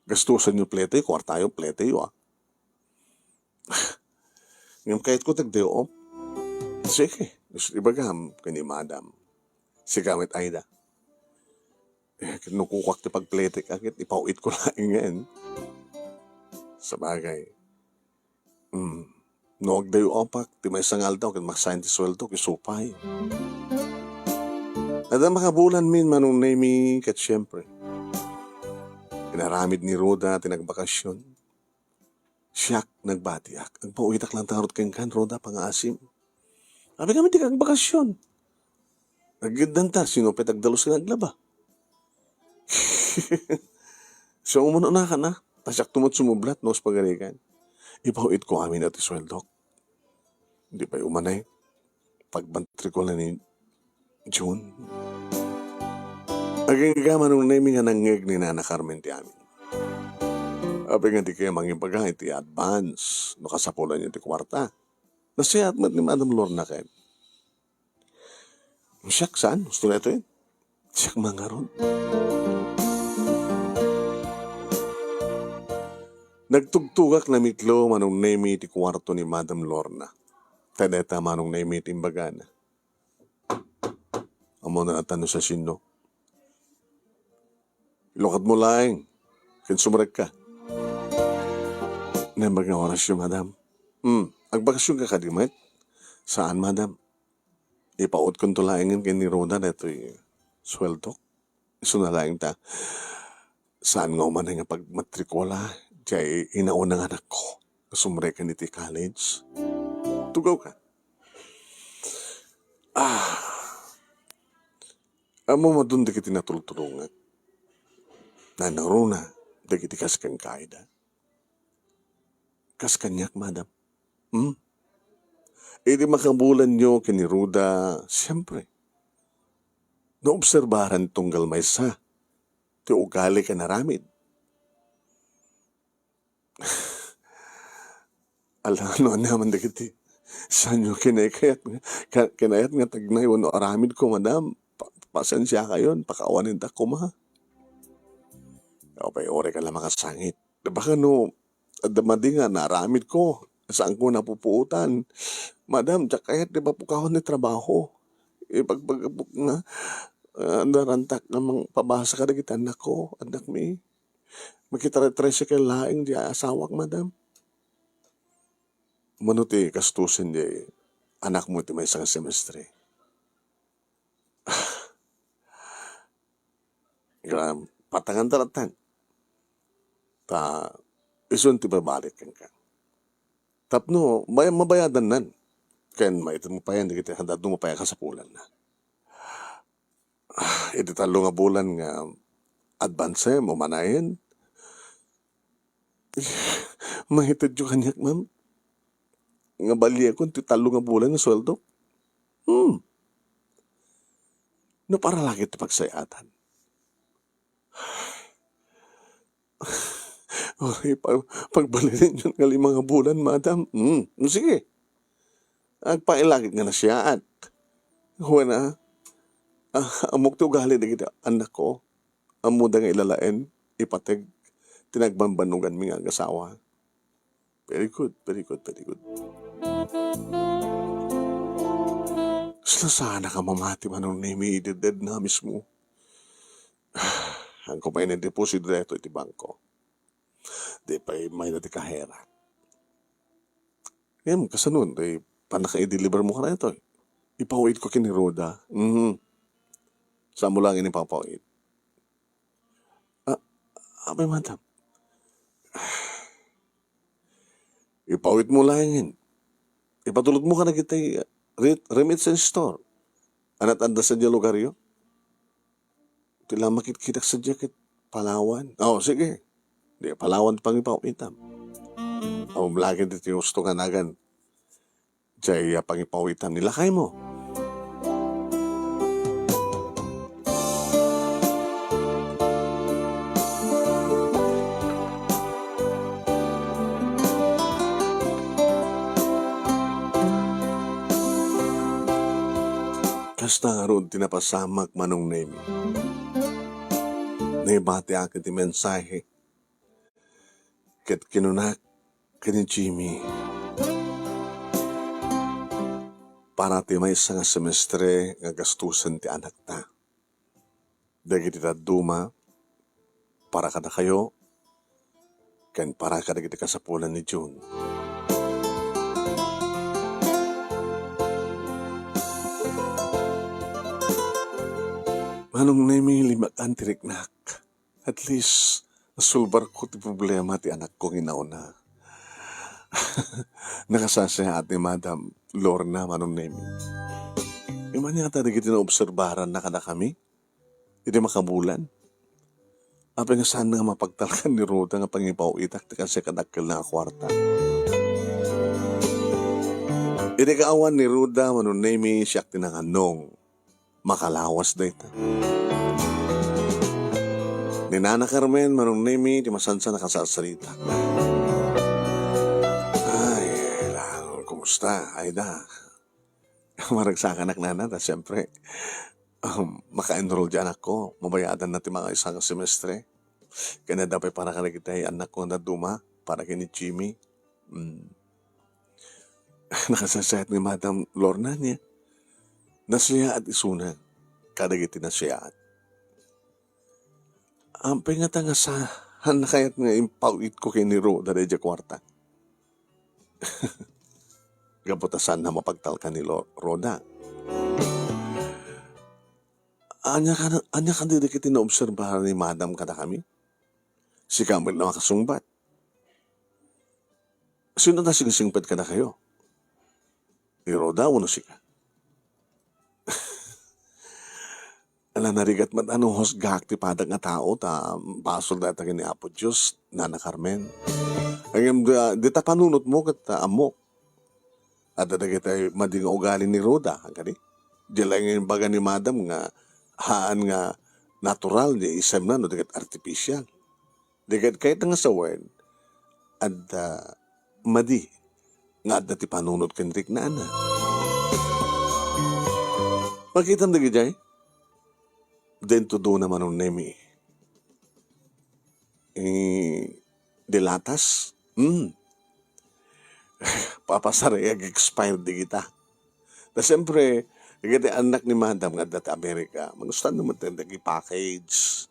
Gastusan yo plete, kwarta yo, plete yo, ah. Ngem kayatko ti ag-day off. Sige, gusto ibagam ken ni Madam. Sika met, Aida. Eh, ket no kukuak ti pagpletek, ket ipaw-itko laeng ngayen. Sabagay, mm, no ag-day off-ak, ti maysa nga aldaw ket maksayan ti sueldo, isu pay. Adda makabulanmin, Manong Nemi, ket siempre, inaramid ni Rhoda ti nagbakasyon. Siak nagbatiak, agpaw-itak latta ngarud kenka, Rhoda, pangaasim. Apay ngamin ti agbakasyon? Aggeddanta, sino pay ti agdalus ken aglaba? So, umun-unakan a, ta siakto met sumublat no pagarigan. Ipaw-itko amin ti sueldok. Di pay umanay. Pagmatrikula ni June. Agingga, Manong Nemi, nga nangngeg ni Nana Carmen ti amin. Apay nga di kayo mangibaga iti advance no kasapulan yo ti kuarta? Nasayaat met ni Madam Lorna ken. Siak saan? Gusto na ito yun. Siak mangarod. Nagtugtugak namitlo, Manong Nemi, ti kuarto ni Madam Lorna. Ta dayta, Manong Nemi, ti imbagana. Ammona latta no siasino. Ilukatmo laeng ken sumrekka. Naimbag nga orasyo, Madam. Hmm, agbakasyonka kadi met? Saan, Madam. Ipaw-itkonto laengen ken ni Rhoda daytoy sueldok. Isuna laeng ta, saan nga umanay nga pagmatrikula diay inauna nga anakko nga sumrek iti college. Tugawka. Ah, ammom a dagiti natultulongak. Nangruna dagiti kas kenka, Aida. Kas kaniak, Madam. Hmm? Idi makabulanyo ken ni Rhoda, siyempre, naobserbaran tunggal maysa ti ugali ken aramid. Ala, no ania man dagiti saanyo kinaykayat nga, ka-, kinayat nga tagnay wenno aramidko, Madam. Pa-, pasensiakayon, pakaawanen ta koma. Apay, uray ka la makasangit. Di ba kano, adda madi nga naaramidko, saanko napupuotan. Madam, diak kayat ti papukawan ti trabaho. Ipagpagapok nga, ah, darantak nga mangpabasa kadagiti annakko, annakmi. Makitri-tricycle laeng diay asawak, Madam. Mano ti gastusen diay anakmo iti maysa nga semestre? Gra-, patanganta latta. Ta isun ti babalik kenka. Tapno bay-, mabayadannan. Ken maited mo payen dagiti, dadduma pay a kasapulanna. Ah, iti tallo nga bulan nga advancem, umanayen. Maitedyo kaniak, ma'am, nga baliekon ti tallo nga bulan nga sueldo. Hmm. No para la ket ti pagsayatan. Uray, pa-, pagbalinenyon nga lima nga bulan, madam. Hmm, sige. Agpailagid nga nasiaat. Wen a, ah, ammok ti ugali dagiti annakko. Ammoda nga ilalaen, ipateg ti nagbambannoganmi nga agasawa. Very good, very good, very good. Kasla saan a mamati, Manong Nemi, idededna mismo. Haanko pay nga deposito daytoy iti bangko. Di pay mayda ti kahera. Ngem, kasano, di, pannaka i-deliver mo kadaytoy? Ipaw-itko ken ni Roda. Mhm. Saan mo laeng ipapawit? Ah, apay, madam? Ipawit mo laengen. Ipatulod mo kadagiti, uh, re-, remittance store. Anat-adda sadiay lugaryo? Ti la makitkitak sadiay ket Palawan. Oh, sige. Di, Palawan ti pangipawitam. Aw, lagi ti gusto nga nagan. Diay, ah, pangipawitam ni lakaymo. Kasta ngarud ti napasamak, Manong Nemi. Naibatiak iti mensahe ket kinunak ken ni Jimmy, para ti maysa nga semestre nga gastusen ti anakta. Dagiti dadduma, para kadakayo, ken para kadagiti kasapulan ni June. Manong Nemi, limakan ti riknak. At least, nasulbarko ti problema ti anakko nga inauna. Nakasasayaat ni Madam Lorna, Manong Nemi. Imaniyata dagiti naobserbaranna kadakami iti makabulan. Apay nga saan nga mapagtalkan ni Roda nga pangipaw-itak ti kasiak a dakkel nga kuarta. Iti kaawan ni Roda, Manong Nemi, siak ti nangannong makalawas dayta. Ni Nana Carmen, Manong Nemi, ti masansan a kasarsarita. Ay, lang, kumusta? Ay da. Maragsakanak, Nana, ta siyempre, um, maka-enroll ti anakko. Mabayadanna ti mangaysa nga semestre. Ken adda pay para kadagiti annakko nga dadduma, para ken ni Jimmy. Mm. Nakasasayaat ni Madam Lorna niya. Nasayaat isuna kadagiti nasayaat. Apay ngata nga saan kayat nga impaw-itko ken ni Roda daydiay kuarta? Gapu ta saanna mapagtalkan ni Lo-, Roda. Ania ka-, ania kadi dagiti naobserbaran ni Madam kadakami? Sika met la makasungbat. Sino ti singsingpet kadakayo? Ni Roda wenno sika? Ala, narigat met a no husgaak ti padak nga tao, ta basol dayta ken ni Apo Dios, Nana Carmen. Ngem da-, dita panunotmo ket, ah, ammok. Adda dagiti madi nga ugali ni Roda, kadi? Di laeng imbaga ni Madam nga haan nga natural, di isemna no di ket artificial. Di ket kayat nga sawen, adda madi nga adda ti panunot ken riknana. Makitam dagidiay? Dento duna, Manong Nemi. Eh, di latas? Hmm. Papasar, eh, ag-expire dagita. Ta siyempre, dagiti annak ni Madam nga adda ti Amerika, manustan naman ti dagiti package.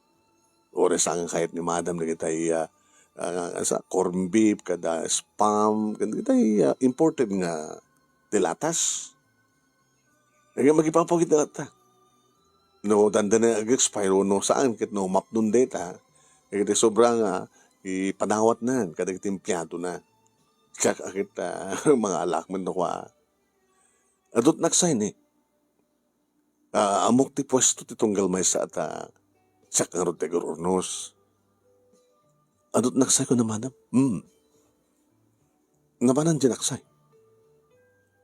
Uray saan nga kayat ni Madam dagiti, ah, ah, sa corned beef, kada spam, kadagiti, ah, imported nga di latas. Nga magipapawid na ta. No dandani ag-expire wenno saan, ket no mapnon dayta, ket sobra nga ipadawatna kadagiti empleadona. Siak a ket, ah, mga alak man no kua. Adut naksay ni. Ah, ammok ti puesto ti tunggal maysa a ta-, Siak ngarud ti agur-urnos. Adu ti naksay, kuna madam. Hmm. Napanan diay naksay?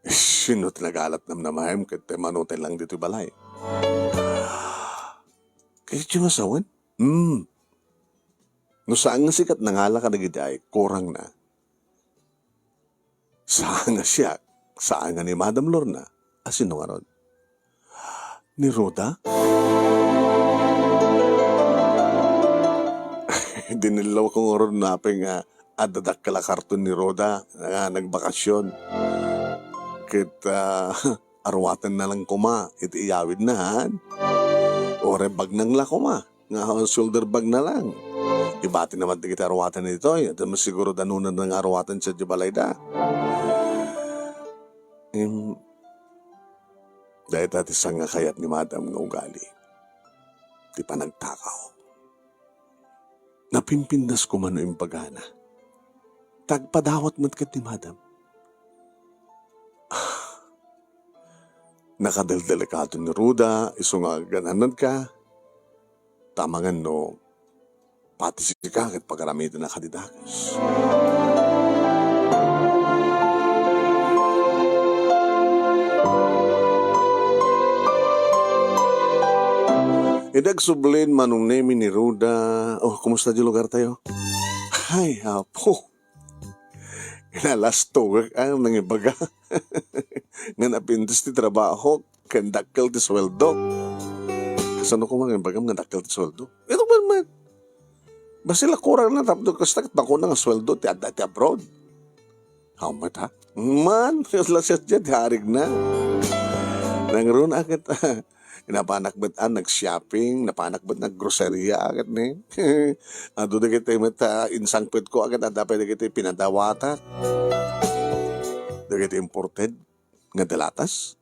Sino ti nagalat namnamaem ket ti manutay lang ditoy balay? Kayatyo nga sawen? Hmm. No saan nga sika ti nangala kadagiti ay kurangna, saan nga siak, saan nga ni Madam Lorna, a sino ngarud? Ni Roda? Dinellawko ngarud no apay nga adda dakkel a karton ni Roda nga nagbakasyon. Ket, ah, aruatenna lang koma iti iyawidna, han? Uray bagnang la koma nga shoulder bag na lang. Ibati na met dagiti aruaten ditoy, adda met siguro danonanna nga aruaten sadiay balayda. Em, dayta ti sangakayat ni Madam nga ugali, ti panagtakaw. Napimpindasko man no imbagana. Tagpadawat met ket ni Madam. Nakadeldelikado ni Roda, isu nga agan-annadka, ta amangan no pati sika ket pagaramidennaka ti dakes. Idi agsublin Manong Nemi ni Roda, "Oh, kumusta diay lugartayo?" Ay, apo. Inalastogak a nangibaga nga napintas ti trabaho ken dakkel ti sueldo. Kasano koma nga imbagam nga dakkel ti sueldo? Ito man man. Basta la kurang na tapno kasta ket bakuna nga sueldo ti adda ti abroad. Haw met, ha? Man, la siya ti harigna. Nangruna ket Napanak met a nag-shopping, napanak met naggroceria, ket ni. Adu dagiti met, ah, insangpetko, ket adda pay dagiti pinadawatak. Dagiti imported nga delatas.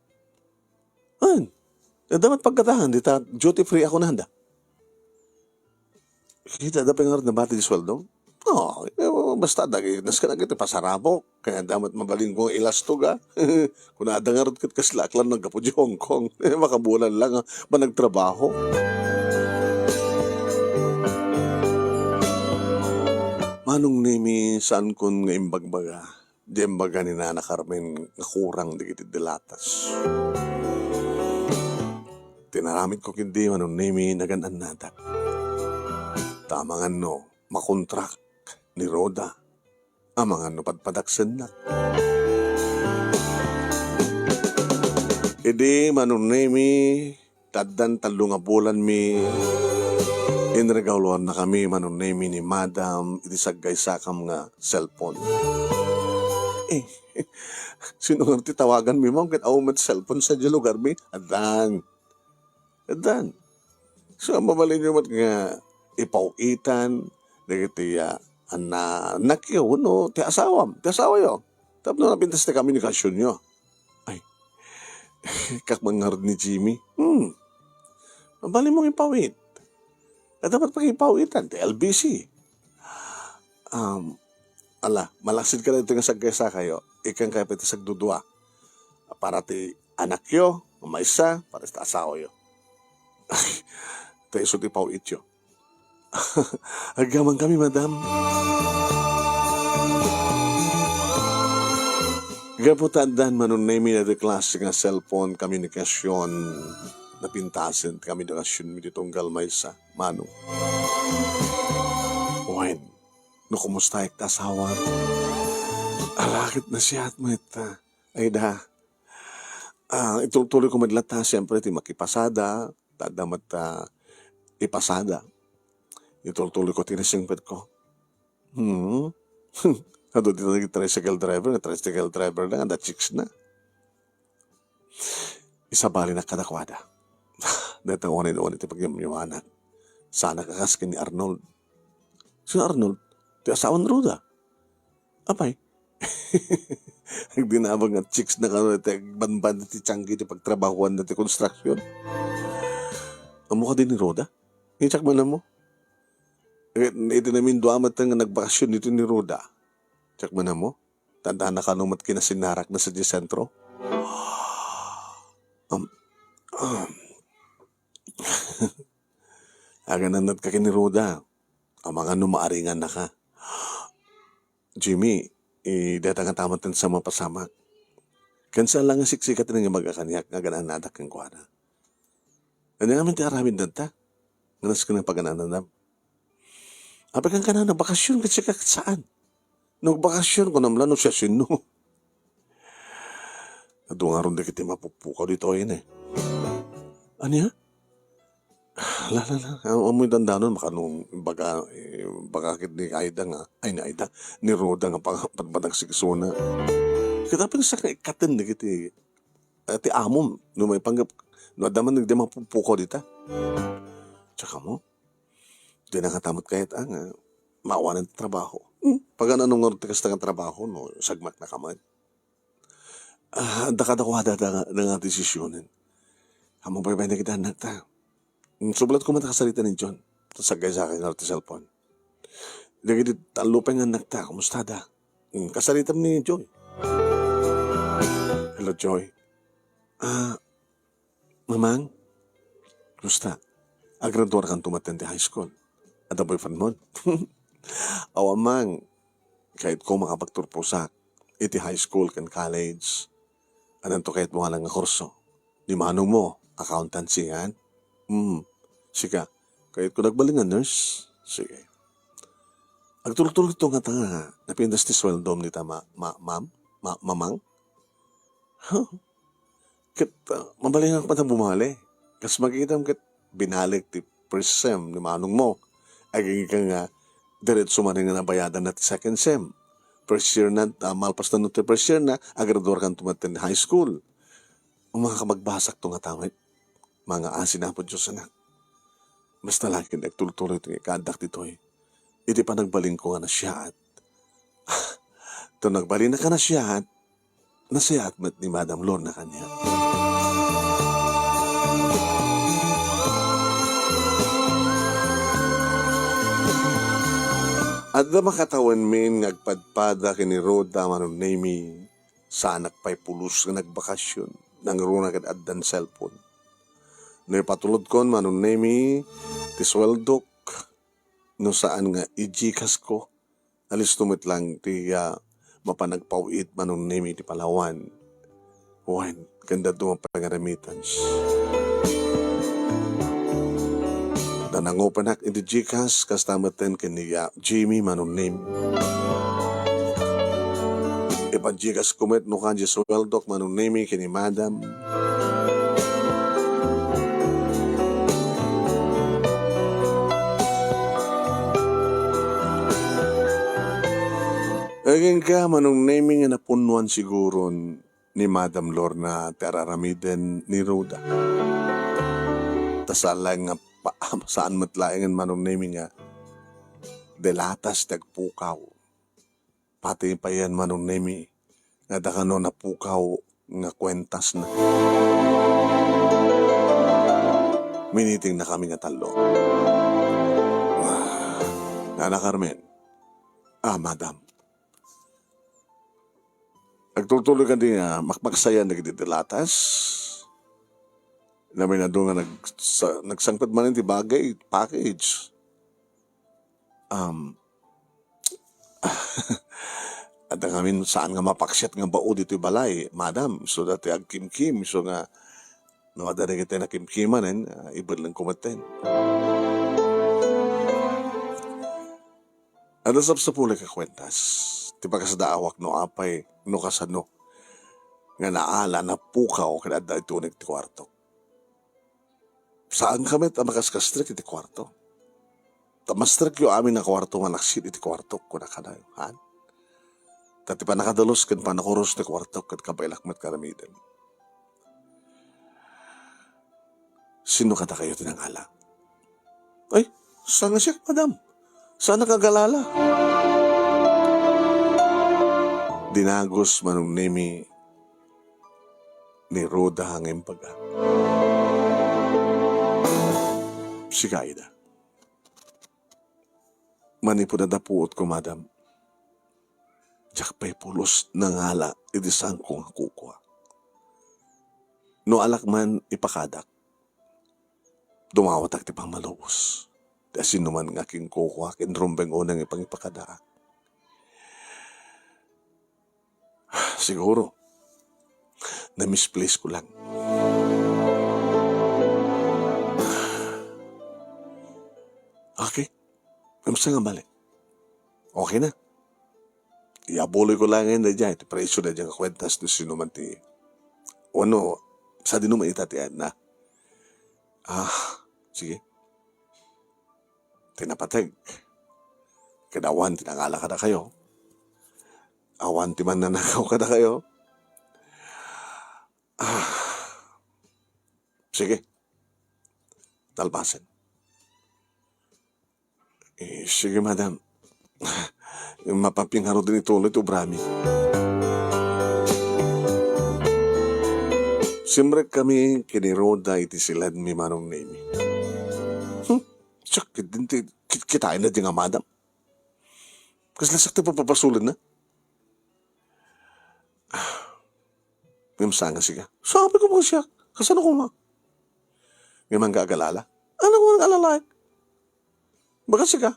An, adda met pagkatahan, dita duty free ako nanda. Kita da pay ngarud nabati ti sueldo? Oh, eh, basta dagiti nasken dagiti pasarabok. Kaya damat mabalin ko nga ilastog, ah. Kuna adda ngarud ket kasla ak lang naggapu di Hong Kong. Eh, makabulan lang, ah, managtrabaho. Manong Nemi, saankon nga imbagbaga. Di imbaga ni Nana Carmen nga kurang dagiti delatas. Tinaramidko ketdi, Manong Nemi, nagan-annadak. Ta amangan no makontrak ni Roda, amangan no padpadaksennak. Idi, Manong Nemi, Taddan tallo nga bulanmi, inregaluannakami, Manong Nemi, ni Madam iti saggaysakam nga cellphone. Eh, sino nga ti tawaganmi, ma'am, ket awan met cellphone sadiay lugarmi? Addan. Addan. So, mabalinyo met nga ipaw-itan dagiti, ah, anna-, annakyo wenno ti asawam, ti asawayo. Tapno napintas ti komunikasionyo. Ay, kak man ngarud ni Jimmy. Hmm. Mabalinmo nga ipaw-it. Adda met pakipaw-itan ti L B C. Um, ala, malaksid ka daytoy nga saggaysakayo. Ikkan kayo pay ti sagdudua. Para ti anakyo, nga maysa, para ti asawayo. Ay, ta isu ti ipaw-ityo. Agyamankami, madam. Gapu ta addan, Manong Nemi, daytoy klase nga cellphone communication, napintasen ti komunikasionmi ti tunggal maysa, Manong. Wen, no kumustaek ti asawak? Ala ket nasayaat met, ah. Ay da. Ah, itultuloyko met latta, siyempre, ti makipasada, ta adda met, ah, ipasada. Itultuloyko ti nasingpetko. Hmm. Adu dita dagiti tricycle driver, nga tricycle driver na, adda chicks na. Isabalinak kadakuada. Dayta unay-unay ti pagyamyamak. Saanak a kas ken ni Arnold. Sino Arnold? Ti asawa ni Roda. Apay? Agdinamag nga chicks na kano ti agbanban ti tianggi ti pagtrabahuan ti construction. Ammo kadi ni Roda? Ni Chak man mo? Eh, iti namindua met nga nagbakasyon dito ni Roda. Chak man mo? Tanda na kano met kinasinarak na sa di sentro? Um, um. Aganannadka ken ni Roda. Amangan no maaringannaka. Jimmy, i-, dayta nga tamat ti sa mapasamak. Ken saan la nga siksika ti nangibag-a kaniak nga agan-annadak kenkuana. Ania ngamin ti aramidnata? Nga nasken nga pagan-annadam. Apay, kankana, bakasyon ket sika ket saan? No bakasyon, kunam la no siasino. Adu ngarud dagiti mapuppukaw ditoyen, eh. Ania? La, la, la. Am-, ammoy dandanon, baka no, baka, eh, baka ket ni Aida nga, ay, ni Aida, ni Roda nga pang-, patpatagsiksona. Ket apay nga saan nga ikkaten dagiti, eh, ti amom, no maipanggep, no adda man dagiti mapuppukaw dita. Tsaka mo, dinaka ta met kayat, ah, nga maawanan ti trabaho. Hmm, pagan-ano ngarud ti kasta nga trabaho, no sagmaknaka met? Ah, adda kadakuada da, da nga desisionen. Ammom pay babaen dagiti annakta. Hmm, sublat koma ta kasarita ni John. Ta saggaysakay ngarud ti cellphone. Dagiti tallo pay nga annakta, kumustada? Hmm, kasaritam ni Joy. Hello, Joy. Ah, Mamang, kumusta? Agraduarkanto met ti high school. Adda boyfriend mo? Awan, Mang. Kayatko makapagturposak iti high school ken college. Addanto kayatmo nga kurso? Ni manong mo, accountancy, yan? Hmm. Sika, kayatko nagbalin nga nurse? Sige. Agtultulto nga ta nga napintas ti sueldom dita, ma-, ma-, ma'am? Ma-, mamang? Huh? Ket, ah, mabalin nga pay bumali. Kas makitam ket binalik ti first sem ni manong mo. Agingga nga diretso manen nga nabayadan na ti second sem. First year na, ah, malpas na no ti first year na, agraduarkanto met ti high school. Makakabagbasak to nga ta met. Mga asin, Apo Dios, anak. Basta la ket agtultuloy ti kaaddak ditoy. Iti panagbalinko nga nasiaat. To nagbalinka nasiaat, nasiaat met ni Madam Lorna kaniak. Adda makatawenmin nga agpadpada ken ni Roda, Manong Nemi, saanak pay pulos nga nagbakasyon. Nangruna ket addan cellphone. No ipatulodkon, Manong Nemi, ti sueldok, no saan nga i-GCash ko, alisto met lang ti, ah, mapan agpaw-it, Manong Nemi, ti Palawan. Wen, ken dadduma pay nga remittance. Da nangupanak iti GCash, kasta metten ken ni, ah, Jimmy, Manong Nemi. Ipan-GCash ko met no kadi sueldok, Manong Nemi, ken ni Madam. Agingga, Manong Nemi, nga napunnuan siguron ni Madam Lorna ti ar-aramiden ni Roda. Ta saan laeng nga pa-, saan met laengen, Manong Nemi, nga delatas ti agpukaw. Pati payen, Manong Nemi, nga adda kano napukaw nga kuentasna. Minitingnakami nga tallo. Ah, Nana Carmen. Ah, Madam. Agtultuloy kadi nga makmaksayan dagiti delatas. Naminado nga nagsa-, nagsangpet manen ti bagay, package. Um, adda ngamin saan nga mapaksiat nga bao ditoy balay, Madam. So, dati agkimkim, so nga, no, adda dagiti nakimkimanen, ah, ibellengko metten. Adda sapsapulek a kuentas ti pakasdaawak no apay, no kasano nga naala, napukaw, ken adda iti uneg ti kuartok. Saanka met a makaskastrek iti kuarto. Ta mastrekyo amin a kuarto nga naksit iti kuartok, kuna kanayo, han? Ta ti pannakadalus ken pannakurus ti kuartok ket kabaelak met nga aramiden. Sino kadakayo ti nangala? Ay, saan nga siak, Madam. Saanak agalala. Dinagus, Manong Nemi, ni Roda nga imbaga. Sika, Aida. Manipud adda puotko, Madam, diak pay pulos nangala iti saanko nga kukua. No alak man ipakadak, dumawatak ti pammalubos. ti asinoman nga kinkukua ken rumbeng unay nga ipangipakadaak. Siguro, na-misplace ko lang. Okay. Kamusta nga balik? Okay na. Iyabuloy ko lang ngayon na dyan. Iti presyo na dyan, kwentas no sino man ti, o ano, sa di naman itatian na. Ah, sige. Ti napateg. Kada awan ti nangala kadakayo. Awan ti mannanakaw kadakayo. Ah, sige. Talpasen. Eh, sige, madam. Mapapingarod din ituloy ti obrami. Simrek kami ken ni Rhoda iti siledmi, Manong Nemi. Hmm, sakit din ti kit-, kitain na di nga madam. Kasla sakit ti papapasulin na. Ngem saan nga sika? Sabi ko, "Baka siak. Kasano koma?" Ngem nga agalala. Ano ko nga alalaek? Baka sika?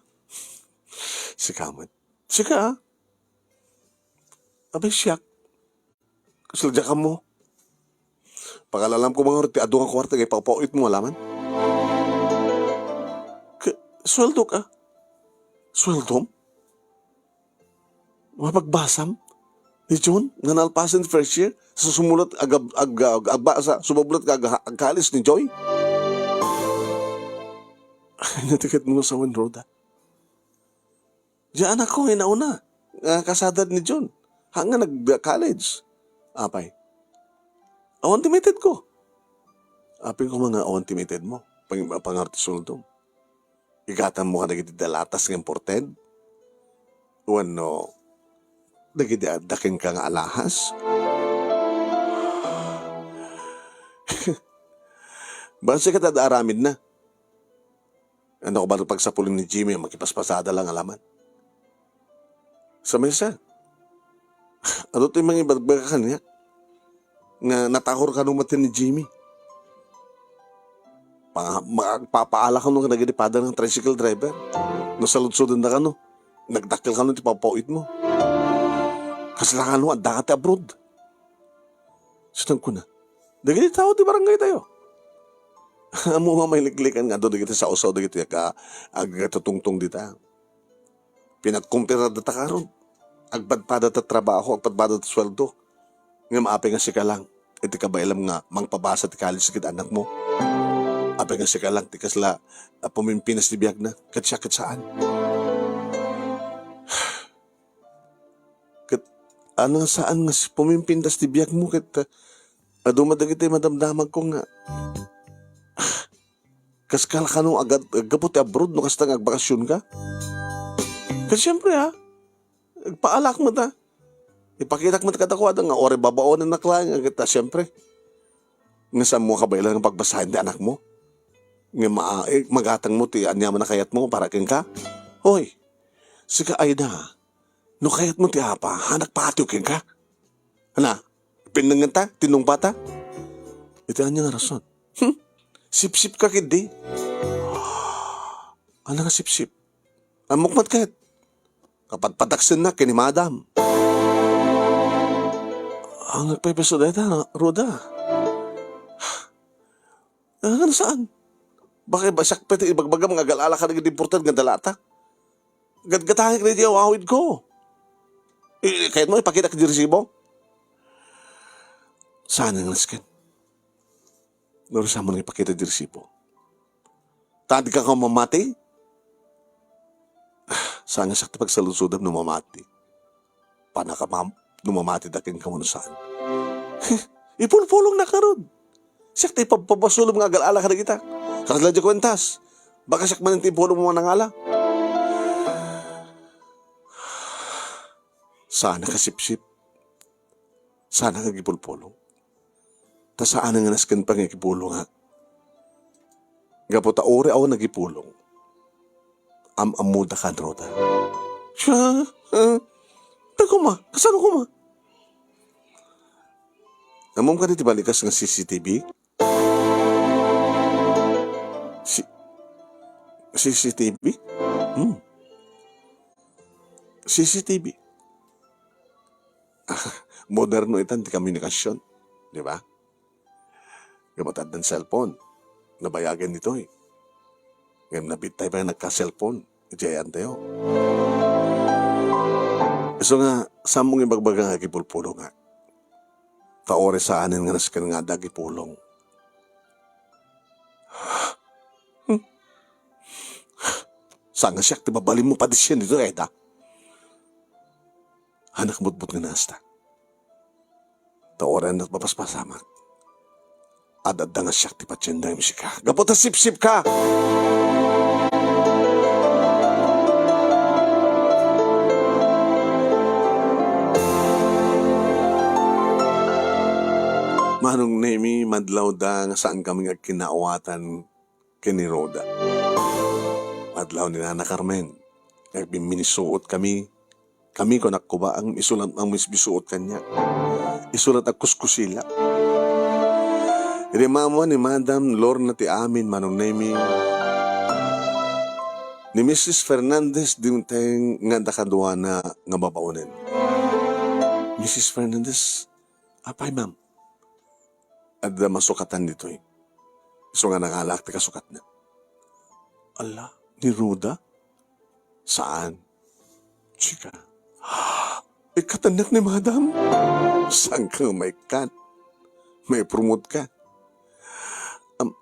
Sika man. Sika, ah. Abay, siak. Kasla diak ammo. Pagalalam ko nga ti adu nga kwarta nga ipapauit mo, alaman? Ke-, sweldo ka? Sweldom? Mapagbasam ni John nga nalpasen first year, sa sumulat ag-, ag-, ag-, agbasa, sumublat nga ag-, ag-college ni Joy? Ay, natiket mo sa Rhoda. Diyan ako, inauna. Nga kasada ni John. Hanga nag-college. Apay. Awan ti mated ko. Apay ko nga awan ti mated mo. Pang-, pangarti suldom. Igatam mo kadagiti dalatas nga imported? Wenno dagiti adda kenka nga alahas? Basta ket adda aramidna. Ano ko ba pagsapulin ni Jimmy, makipaspasada lang alaman? Sa mesa. Ano to yung mga ibagbaga kaniya? Nga natahor kano matin ni Jimmy. Pang-, magpapaala kano nga nagadipada ng tricycle driver. Nasaludsudan na kano. Nagdakkel kano ti papauit mo. Kasla kano, adda ka ti abroad. Saan ko na? Dagiti tao ti barangay tayo. Amo nga mailiklikan nga adu dagiti sausaw dagiti ag-, aggatutungtong dita. Pinagkumpirada ta karon. Agpadpada ta trabaho, agpadpada ta sueldo. Ngem apay nga sika lang iti kabaelam nga mangpabasa ti college ket anakmo? Apay nga sika lang ti kasla a pumimpinas ti biagna? Ket siak ket saan. Ket ano nga saan nga si-, pumimpintas ti biagmo ket, ah, adu met dagiti madamdamagko nga, ah, kas kala kano agad-, aggapu ti abroad no kasta nga agbakasionka? Ket siempre, ha, agpaalak met, ha. Ipakitak met kadakuada nga uray babaonennak laeng, ket, ah, siempre. Nga saan mo kabaelan nga pagbasaen ti anakmo? Nga ma-, eh, magatangmo ti aniaman a kayatmo para kenka? Hoy, sika, Aida, no kayatmo ti apa, hanak patio kenka? Ana, pinnengen ta, tinungpa ta? Iti ania nga rason? Hmm? Sipsip ka ketdi? Ano nga sipsip? Ammok met ket. Kapadpadaksenna ken ni Madam. Ang nagpepeso dayta, Rhoda. Ah, ano saan? Bakit ba siak pwede ibagbagam nga agalala ka dagiti imported nga dalata? Gatgatangek daydi awawid ko. Eh, kayat mo, ipakita ka di resibo? Saan nga nasken? No, saan mo nang ipakita di resibo? Ta di ka nga mamati? Saan nga siak ti pagsaludsodam no mamati? Panaka mam-, no mamati da kenka wenno saan? Ipulpulong na karod. Siak ti ipabpabasolem nga agal-ala kadagita. Kasla di kuentas. Baka siak manen ti ipulong mo nangala. Saan nga kasipsip? Saan nga agipulpulong? Ta saan nga nasken pangagipulong, ha? Gapu ta uray awan nagipulong, am-ammoda kan Rhoda. Siya? Eh? Pero kuma, kasano kuma? Ammom kadi ti balikas nga C C T V? Si-, C C T V? Hmm. C C T V. Moderno itan ti komunikasion, di ba? Gapu ta addan cellphone. Nabayagen ditoy. Ngem nabiit tayo pay nagka-cellphone. Idiay antayo. Isu nga, saan mo nga ibagbaga nga agipulpulong nga? Ta uray saanen nga nasken nga adda agipulong. Hmm. Saan nga siak ti mabalinmo padisien ditoy, Aida? Anak, butbot nga nasta. Ta uray nagpapaspasamak. Ad-adda nga siak ti patienda, M C K. Gapu ta sipsip ka! Manong Nemi, madlaw da nga saan kami nga agkinaawatan ken ni Rhoda. Madlaw ni Nana Carmen, nga agbimmisuot kami. Kami, kunak, kubaang isulat ang misbisuot kaniak. Isulat agkuskusila. Idi maammuan ni Madam Lorna ti amin, Manong Nemi, ni Missus Fernandez dimteng nga adda kaduana nga babaonen. Missus Fernandez, apay, ma'am? Adda masukatan ditoy. Isu nga nangalaak ti kasukatna. Ala, ni Rhoda? Saan? Chika. Ikkatannak ni Madam? Saan ka nga maikkat? Maipromote ka? Am,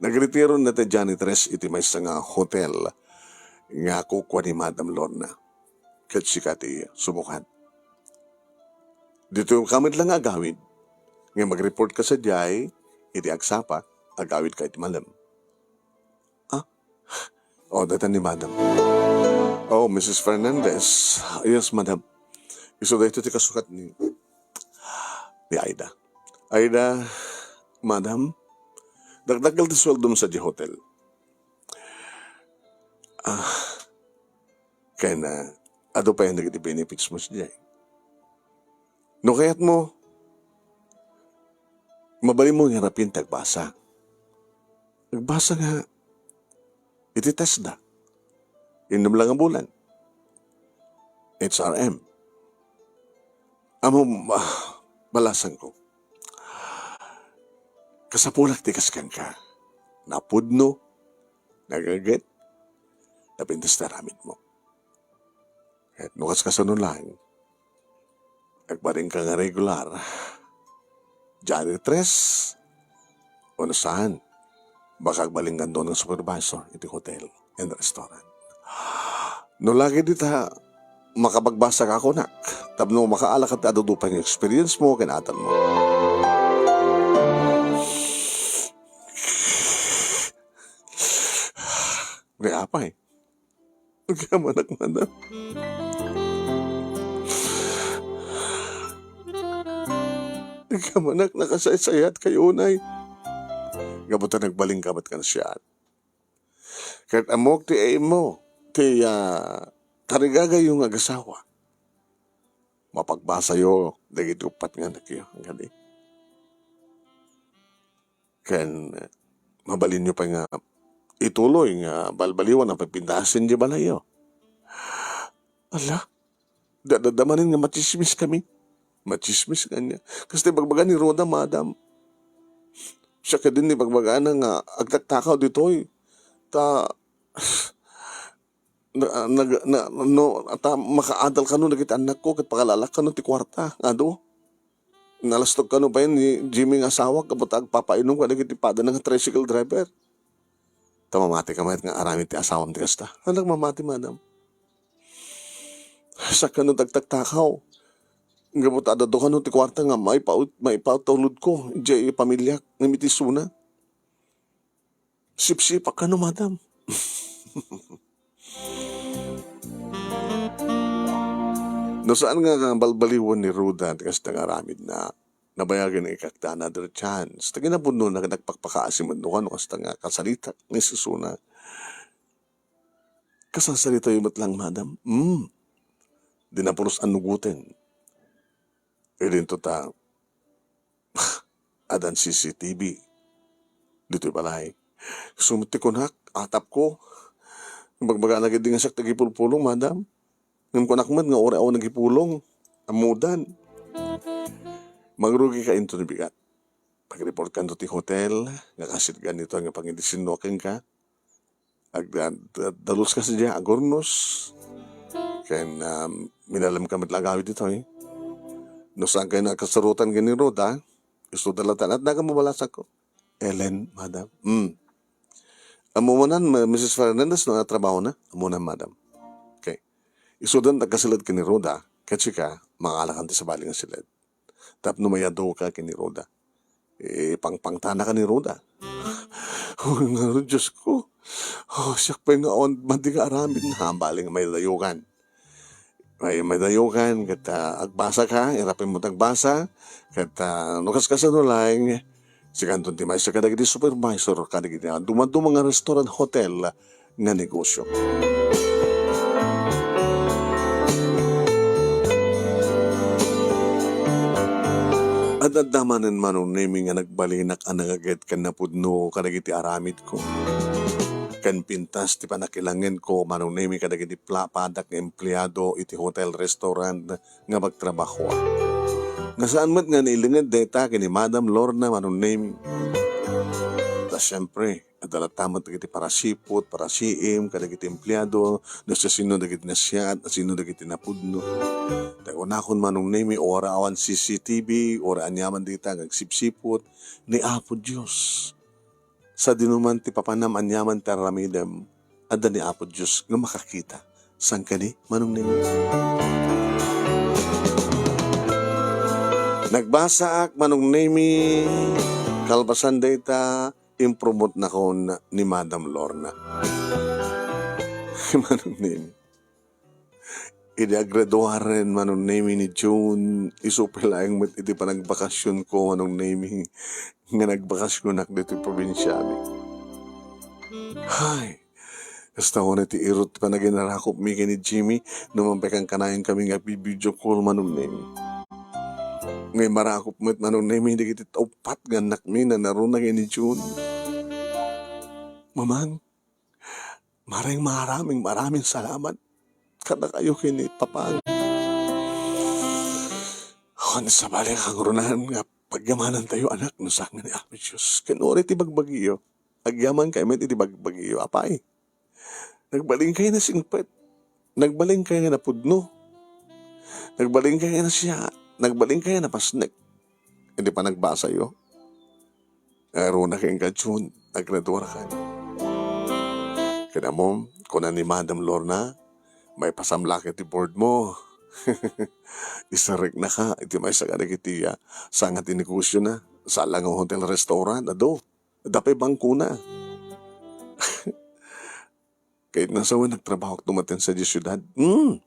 nagretiro na ti janitress iti maysa nga hotel nga kukua ni Madam Lorna. Ket sika ti sumukat. Ditoy ka met lang nga agawid. Nga mag-report ka sadiay, iti agsapa, agawid ka iti malem. Ah? O, dayta ni Madam. Oh, Missus Fernandez. Yes, Madam. Isu daytoy ti kasukat ni, ni Aida. Aida, Madam, dakdakkel ti sueldom sadiay hotel. Ah, ken, ah, adu pay dagiti benefits mo sadiay. No kayatmo, mabalinmo nga arapien ti agbasa. Agbasa nga iti TESDA. Innem lang a bulan. H R M. Ammom, ah, balasangko. Kasapulak ti kaskanka. Napudno, nagaget, napintas ti aramidmo. Ket no kas-, kasano laeng, agbalinka nga regular janitress, o no saan, baka agbalinka nga supervisor iti hotel and restaurant. No lagi dita, makapagbasa ka kunak, tapno makaala ka ti adu-adu pay nga experience mo ken adanmo. Ni apay. Agyamanak, Madam. Agyamanak, nakasaysayat kayo, Nay. Gapu ta nagbalinka met kan siya. Ket ammok ti aimmo, ti, ah, tarigagayo nga agasawa. Mapagbasayo dagiti uppat nga annakyo, kadi. Ken mabalinyo pay nga ituloy nga balbaliwan a pagpindasen diay balayyo. Ala, dadadamanen nga machismis kami. Machismis kaniak. Kasta ibagbaga ni Rhoda, Madam. Siak kadin ti ibagbagana nga agtaktakaw ditoy. Ta, na, nag-, na, no, ta makaadal kano dagiti annakko ket pakalaalak kano ti kuarta nga adu. Nalastog kano pay ni Jimmy nga asawak gapu ta agpapainum kadagiti padana nga tricycle driver. Ta mamati ka met nga aramid ti asawam ti kasta. Anak, mamati, Madam. Siak kano ti agtaktakaw. Gapu ta adu kano ti kuarta nga maipaut-, maipatulodko diay pamiliak nga iti isuna. Sipsipak kano, Madam. No saan nga balbaliwen ni Rhoda ti kasta nga aramidna, nabayagen nga ikakta another chance. Ta kinapudnona ket nagpakpakaasi met no kano kasta nga kasalita nga isusuna. Kasasalitayo met lang, Madam. Mm. Di na pulos annugoten. Idinto ta, addan C C T V ditoy balay. Sumti kunak, atapko. Bagbagana gid nga siak ti agipulpulong, madam. Ngem kunak met nga uray awan agipulong, ammodan. Magrugika inton bigat. Pag-report kanto ti hotel, nga kasitgan ditoy nga pangidisinnuak kenka. Ag-, ad-, ad-, daluska sadiay, agurnos. Ken, um, minalemka met la agawid ditoy. No saankayo nakasarutan ken ni Rhoda, isu da latta. Adda ka mabalasakko. Ellen, madam. Hmm. Ammonan, ma-, Missus Fernandez, no, a trabahona? Ammonan, madam. Okay. Isudan ta agkasiled ken ni Rhoda, ket sika, mangalakan ti sabali nga siled. Tapno mayaduka ken ni Rhoda. Ipangpangtanaka ni Rhoda. Oh, ngarud, Diosko. Oh, siak pay nga awan madi nga aramid. Hambali nga maidayugan. May, maidayugan, ket, ah, agbasaka, irapem met agbasa, ket, ah, no kaskasano laeng, sikanton ti maysa kadagiti supervisor, kadagiti, ah, dumaduma nga restaurant, hotel, nga negosyo. Ad-adda manen, Manong Nemi, nga nagbalinak a nangaget ken napudno kadagiti aramidko. Ken pintas ti panakilangenko, Manong Nemi, kadagiti pla-, padak nga empleado iti hotel restaurant nga pagtrabahoak. Nga saan met nga nailinged dayta ken ni Madam Lorna, Manong Nemi. Ta siempre, adda latta met dagiti parasiput, parasiim, kadagiti empleado, no siasino dagiti nasiat, asino dagiti napudno. Ta kunakon, Manong Nemi, uray awan C C T V, uray aniaman dagita nga agsipsiput, ni Apo Dios. Sadino man ti papanam, aniaman ti aramidem, adda ni Apo Dios nga makakita. Saan kadi, Manong Nemi? Nagbasaak, Manong Nemi, kalpasan dayta, impromotnakon ni Madam Lorna. Manong Nemi. Idi agraduaren, Manong Nemi, ni June, isu pay laeng met iti panagbakasionko, Manong Nemi, nga nagbakasionak ditoy probinsiami. Hay, kasta unay ti irut ti panaginarakupmi ken ni Jimmy, no man pay kankanayon kami nga agbi-video call, Manong Nemi. Ngay marakup met, Manong Nemi, dagiti uppat nga annakmi, nanaruna ken ni June. Mamang, Maring maraming, maraming salamat kadakayo ken ni Papang. Awan sabali a kangrunan nga pagyamanantayo, anak, no saan nga ni Apo Dios. Ken uray ti bagbagiyo, agyamankayo met iti bagbagiyo, apay. Nagbalinkayo nasingpet. Nagbalinkayo nga napudno. Nagbalinkayo nga nasiaat. Nagbalinkayo nga napasnek. Iti panagbasayo. Ngaruna kenka, June, agraduarka. Ken ammom, kuna ni Madam Lorna, maipasamlak iti board mo. Iserreknaka iti maysa kadagiti, ah, sanga ti negosiona. Saan la nga hotel, restaurant, adu. Adda pay bangkona. Ket no sawen, nagtrabahokto met sadiay siudad. Hmm.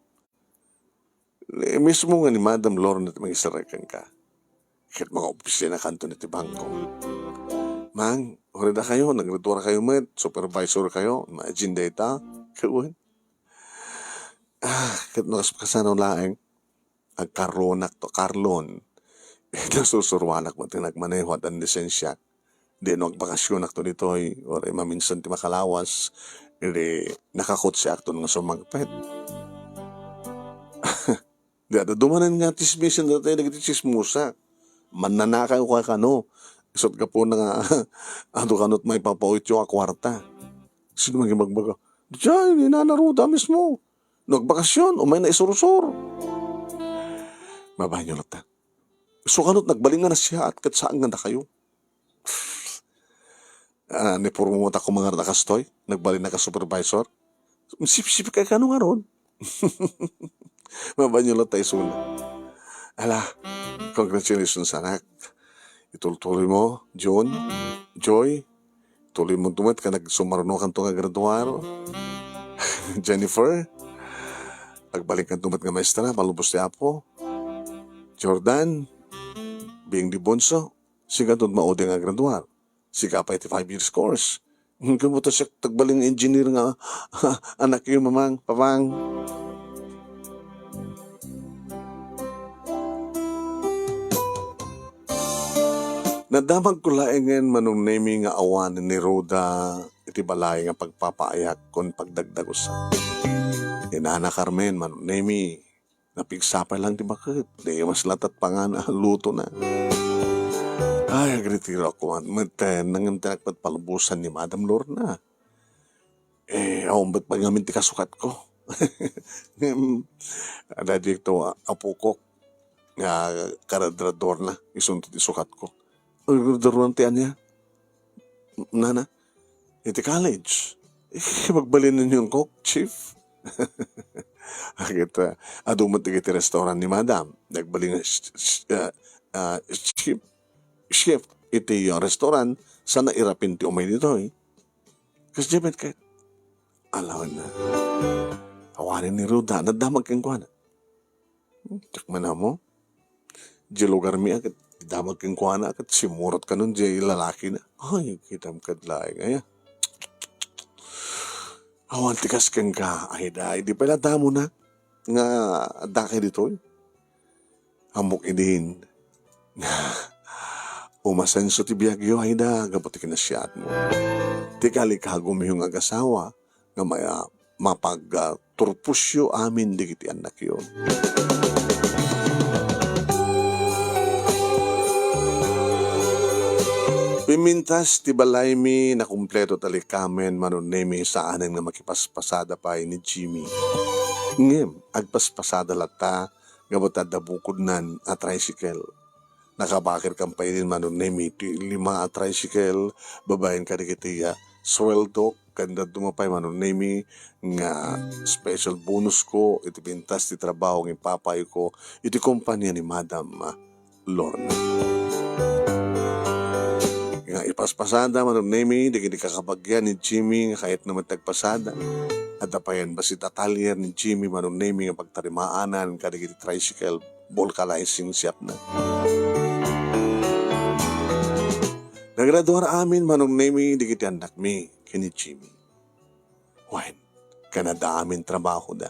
Ni mismo nga ni Madam Lorna ti mangiserrek kenka. Ket mangaopisinakanton iti bangko. Mang, uray dakayo, naggraduarkayo met, supervisorkayo, imagine dayta, kawen. Ah, ket no kas-, kasano laeng, agkarlonakto, karlon. Nasusuroanak met ti nagmaneho, addan lisensiak. Di no agbakasionakto ditoy, uray maminsan ti makalawas, idi nakakotsiakton nga sumangpet. Di adda dumanen nga tsismisen daytoy dagiti tsismosa. Mannanakayo ka kano. Isut' gapuna nga adu kano ti maipapautyo a kuarta. Sino man nga ibagbaga? Diay ni Nana Ruda mismo. No agbakasion, umayna isursor. Mabain yo latta. Isu kano ti nagbalin nga nasiaat ket saan nga dakayo. Ah, ni purmo ta kumangar na kastoy, nagbalin na ka supervisor. Sipsip kay kano ngarud. Mabain yo latta isuna. Ala, congratulations, anak. Itultuloy mo, June, Joy, tuloy mo tumet ka nagsumaruno kanto nga graduar. Jennifer, agbalin kanto met nga maestra, malubos ti Apo. Jordan, biing di Bonso, sika ton maudi nga graduar. Sika pay ti five years course. Kabuta siak ti agbalin nga engineer nga anakyo, mamang, papang. Nadamagko laengen, Manong Nemi, nga awan ni Ruda iti balay nga pagpapaayak ken pagdagdagusak. Ni Nana Carmen, Manong Nemi, napigsa pay lang ti baket. Naimas latta ti pangan a lutona. Ay, agritiroak koma metten, ngem ti napatpalubos ni Madam Lorna. Eh, awan met pay ngamin ti kasukatko. Ngem, adda daytoy a-, apokok nga karadradorna, isunto ti sukatko. Ay, karadradorna ti ania? Nana, iti college. Eh, magbalinnakon, Chief. Ket, ah, adu met dagiti restaurant ni Madam. Nagbalin nga sh-, sh-, ah, ah, chef, chef iti, ah, restaurant, sana irapin ti umay ditoy. Kasdiay met ket, alaenna. Awanen ni Ruda, nadamag kenkuana. Hmm, diak man ammo. Diay lugarmi a ket damag kenkuana ket simmurat kanon diay lalakina. Ay, kitam ket laeng aya. Awan ti kas kenka, Aida, idi pay la damona nga addakay ditoy. Ammok idin nga umasenso ti biagyo, Aida, gapu ti kinasiatmo. Ti kalikagumyo nga agasawa nga maya-, mapag-, ah, turposyo amin dagiti annakyo. Pimmintas ti balaymi, nakumpleto ti likamen, Manong Nemi, saanen nga makipaspasada pay ni Jimmy. Ngem, agpaspasada latta, gapu ta adda bukodnan a tricycle. Nakabakirkan pay idin, Manong Nemi, ti lima a tricycle, babaen kadagiti, ah, sueldo, ken dadduma pay, Manong Nemi, nga special bonusko iti pintas ti trabaho nga ipapayko iti kompania ni Madam, ah, Lorna. Nga ipaspasada, Manong Nemi, dagiti kakabagian ni Jimmy nga kayatna met agpasada. Adda payen bassit a talyer ni Jimmy, Manong Nemi, nga pagtarimaanan kadagiti tricycle vulcanizing shop na. Nagraduar amin, Manong Nemi, dagiti annakmi ken ni Jimmy. Wen, ken adda amin trabahoda.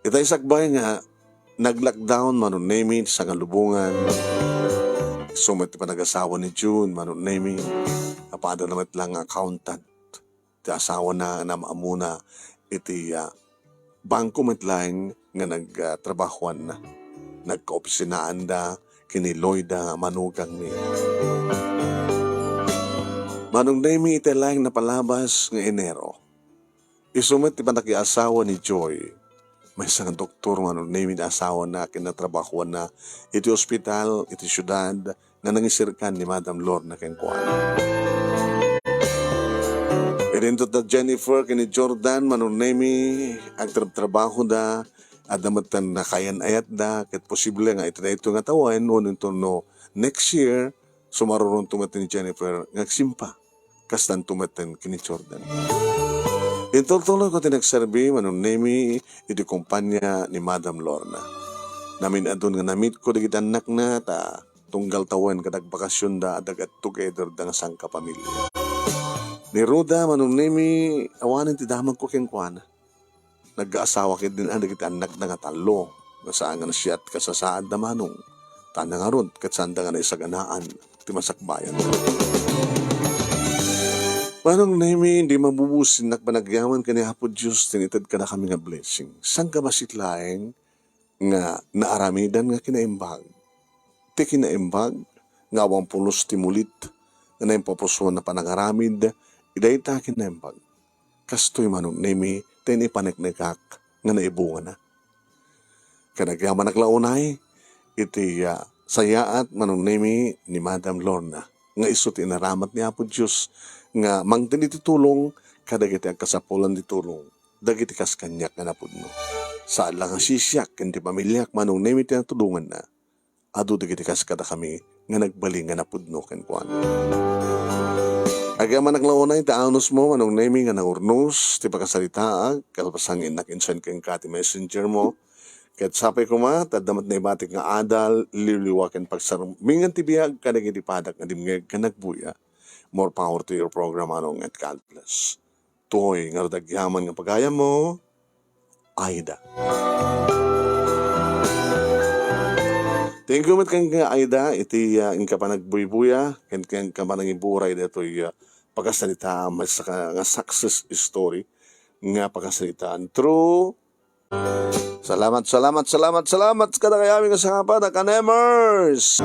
Itay sakbay nga nag-lockdown, Manong Nemi, ti sangalubongan. Isu met ti panagasawa ni June, Manong Nemi, apada na met lang nga accountant ti asawana nga naam-ammona iti, ah, bangko met laeng nga nag-, ah, trabahoanna. Nagkaopisinaanda ken ni Loida nga manugangmi. Manong Nemi, itay laeng napalabas nga Enero, isu met ti panakiasawa ni Joy. Maysa nga doktor, Manong Nemi, ti asawana ken natrabahoanna iti ospital iti siudad nga nangisirkan ni Madam Lorna kenkuana. Idinto da Jennifer ken ni Jordan, Manong Nemi, agtrabtrabahoda, adda met ti nakayan-ayatda, ket posible nga iti daytoy nga tawen, wenno inton no next year, sumaruronto met ni Jennifer nga agsimpa. Kastanto met ken ni Jordan. Intultuloyko ti nagserbi, Manong Nemi, iti kompania ni Madam Lorna. Namin-adun nga namitko dagiti annakna, ta tunggal tawen ket agbakasionda, adda get together da nga sangkapamilya. Ni Ruda, Manong Nemi, awanen ti damagko kenkuana. Nagkaasawa ketdin dagiti annakda nga tallo, nga saan nga nasayaat kasasaadda, Manong. Ta nangarud ket saanda nga naisaganaan ti masakbayan. Manong Nemi, di mabubusinnak panagyaman ken ni Apo Dios ti inted kadakami nga blessing. Sangkabassit laeng nga naaramidan nga kinaimbag. Ti kinaimbag nga awan pulos ti mulit nga naimpapusuan a panangaramid, dayta kinaimbag. Kastoy, Manong Nemi, ti naipaneknekak nga naibungana. Ket agyamanak la unay iti, ah, sayaat, Manong Nemi, ni Madam Lorna, nga isu ti inaramat ni Apo Dios nga mangted iti tulong kadagiti agkasapulan ti tulong, dagiti kas kaniak nga napudno. Saan la nga sisiak ken ti pamiliak, Manong Nemi, ti natulonganna. Adu dagiti kas kadakami nga nagbalin nga napudno kenkuana. Agyamanak la unay ta anusmo, Manong Nemi, nga naurnos ti pakasaritaak, kalpasan nga innak insend kenka ti messenger mo. Ket sapay koma, ta adda met naibatik nga adal, liwliwa ken pagsarmingan ti biag kadagiti padak nga dimngeg ken nagbuya. More power to your program, Manong, and God bless. Toy, ngarud agyaman nga pagayammo, Aida. Thank you met ken Aida iti, ah, inka panagbuybuya ken, ken inka panangiburay daytoy, ah, pakasaritaan, maysa ka nga success story nga pakasaritaan. True. Salamat, salamat, salamat, salamat kadakayo amin nga sangapay, Kanemers!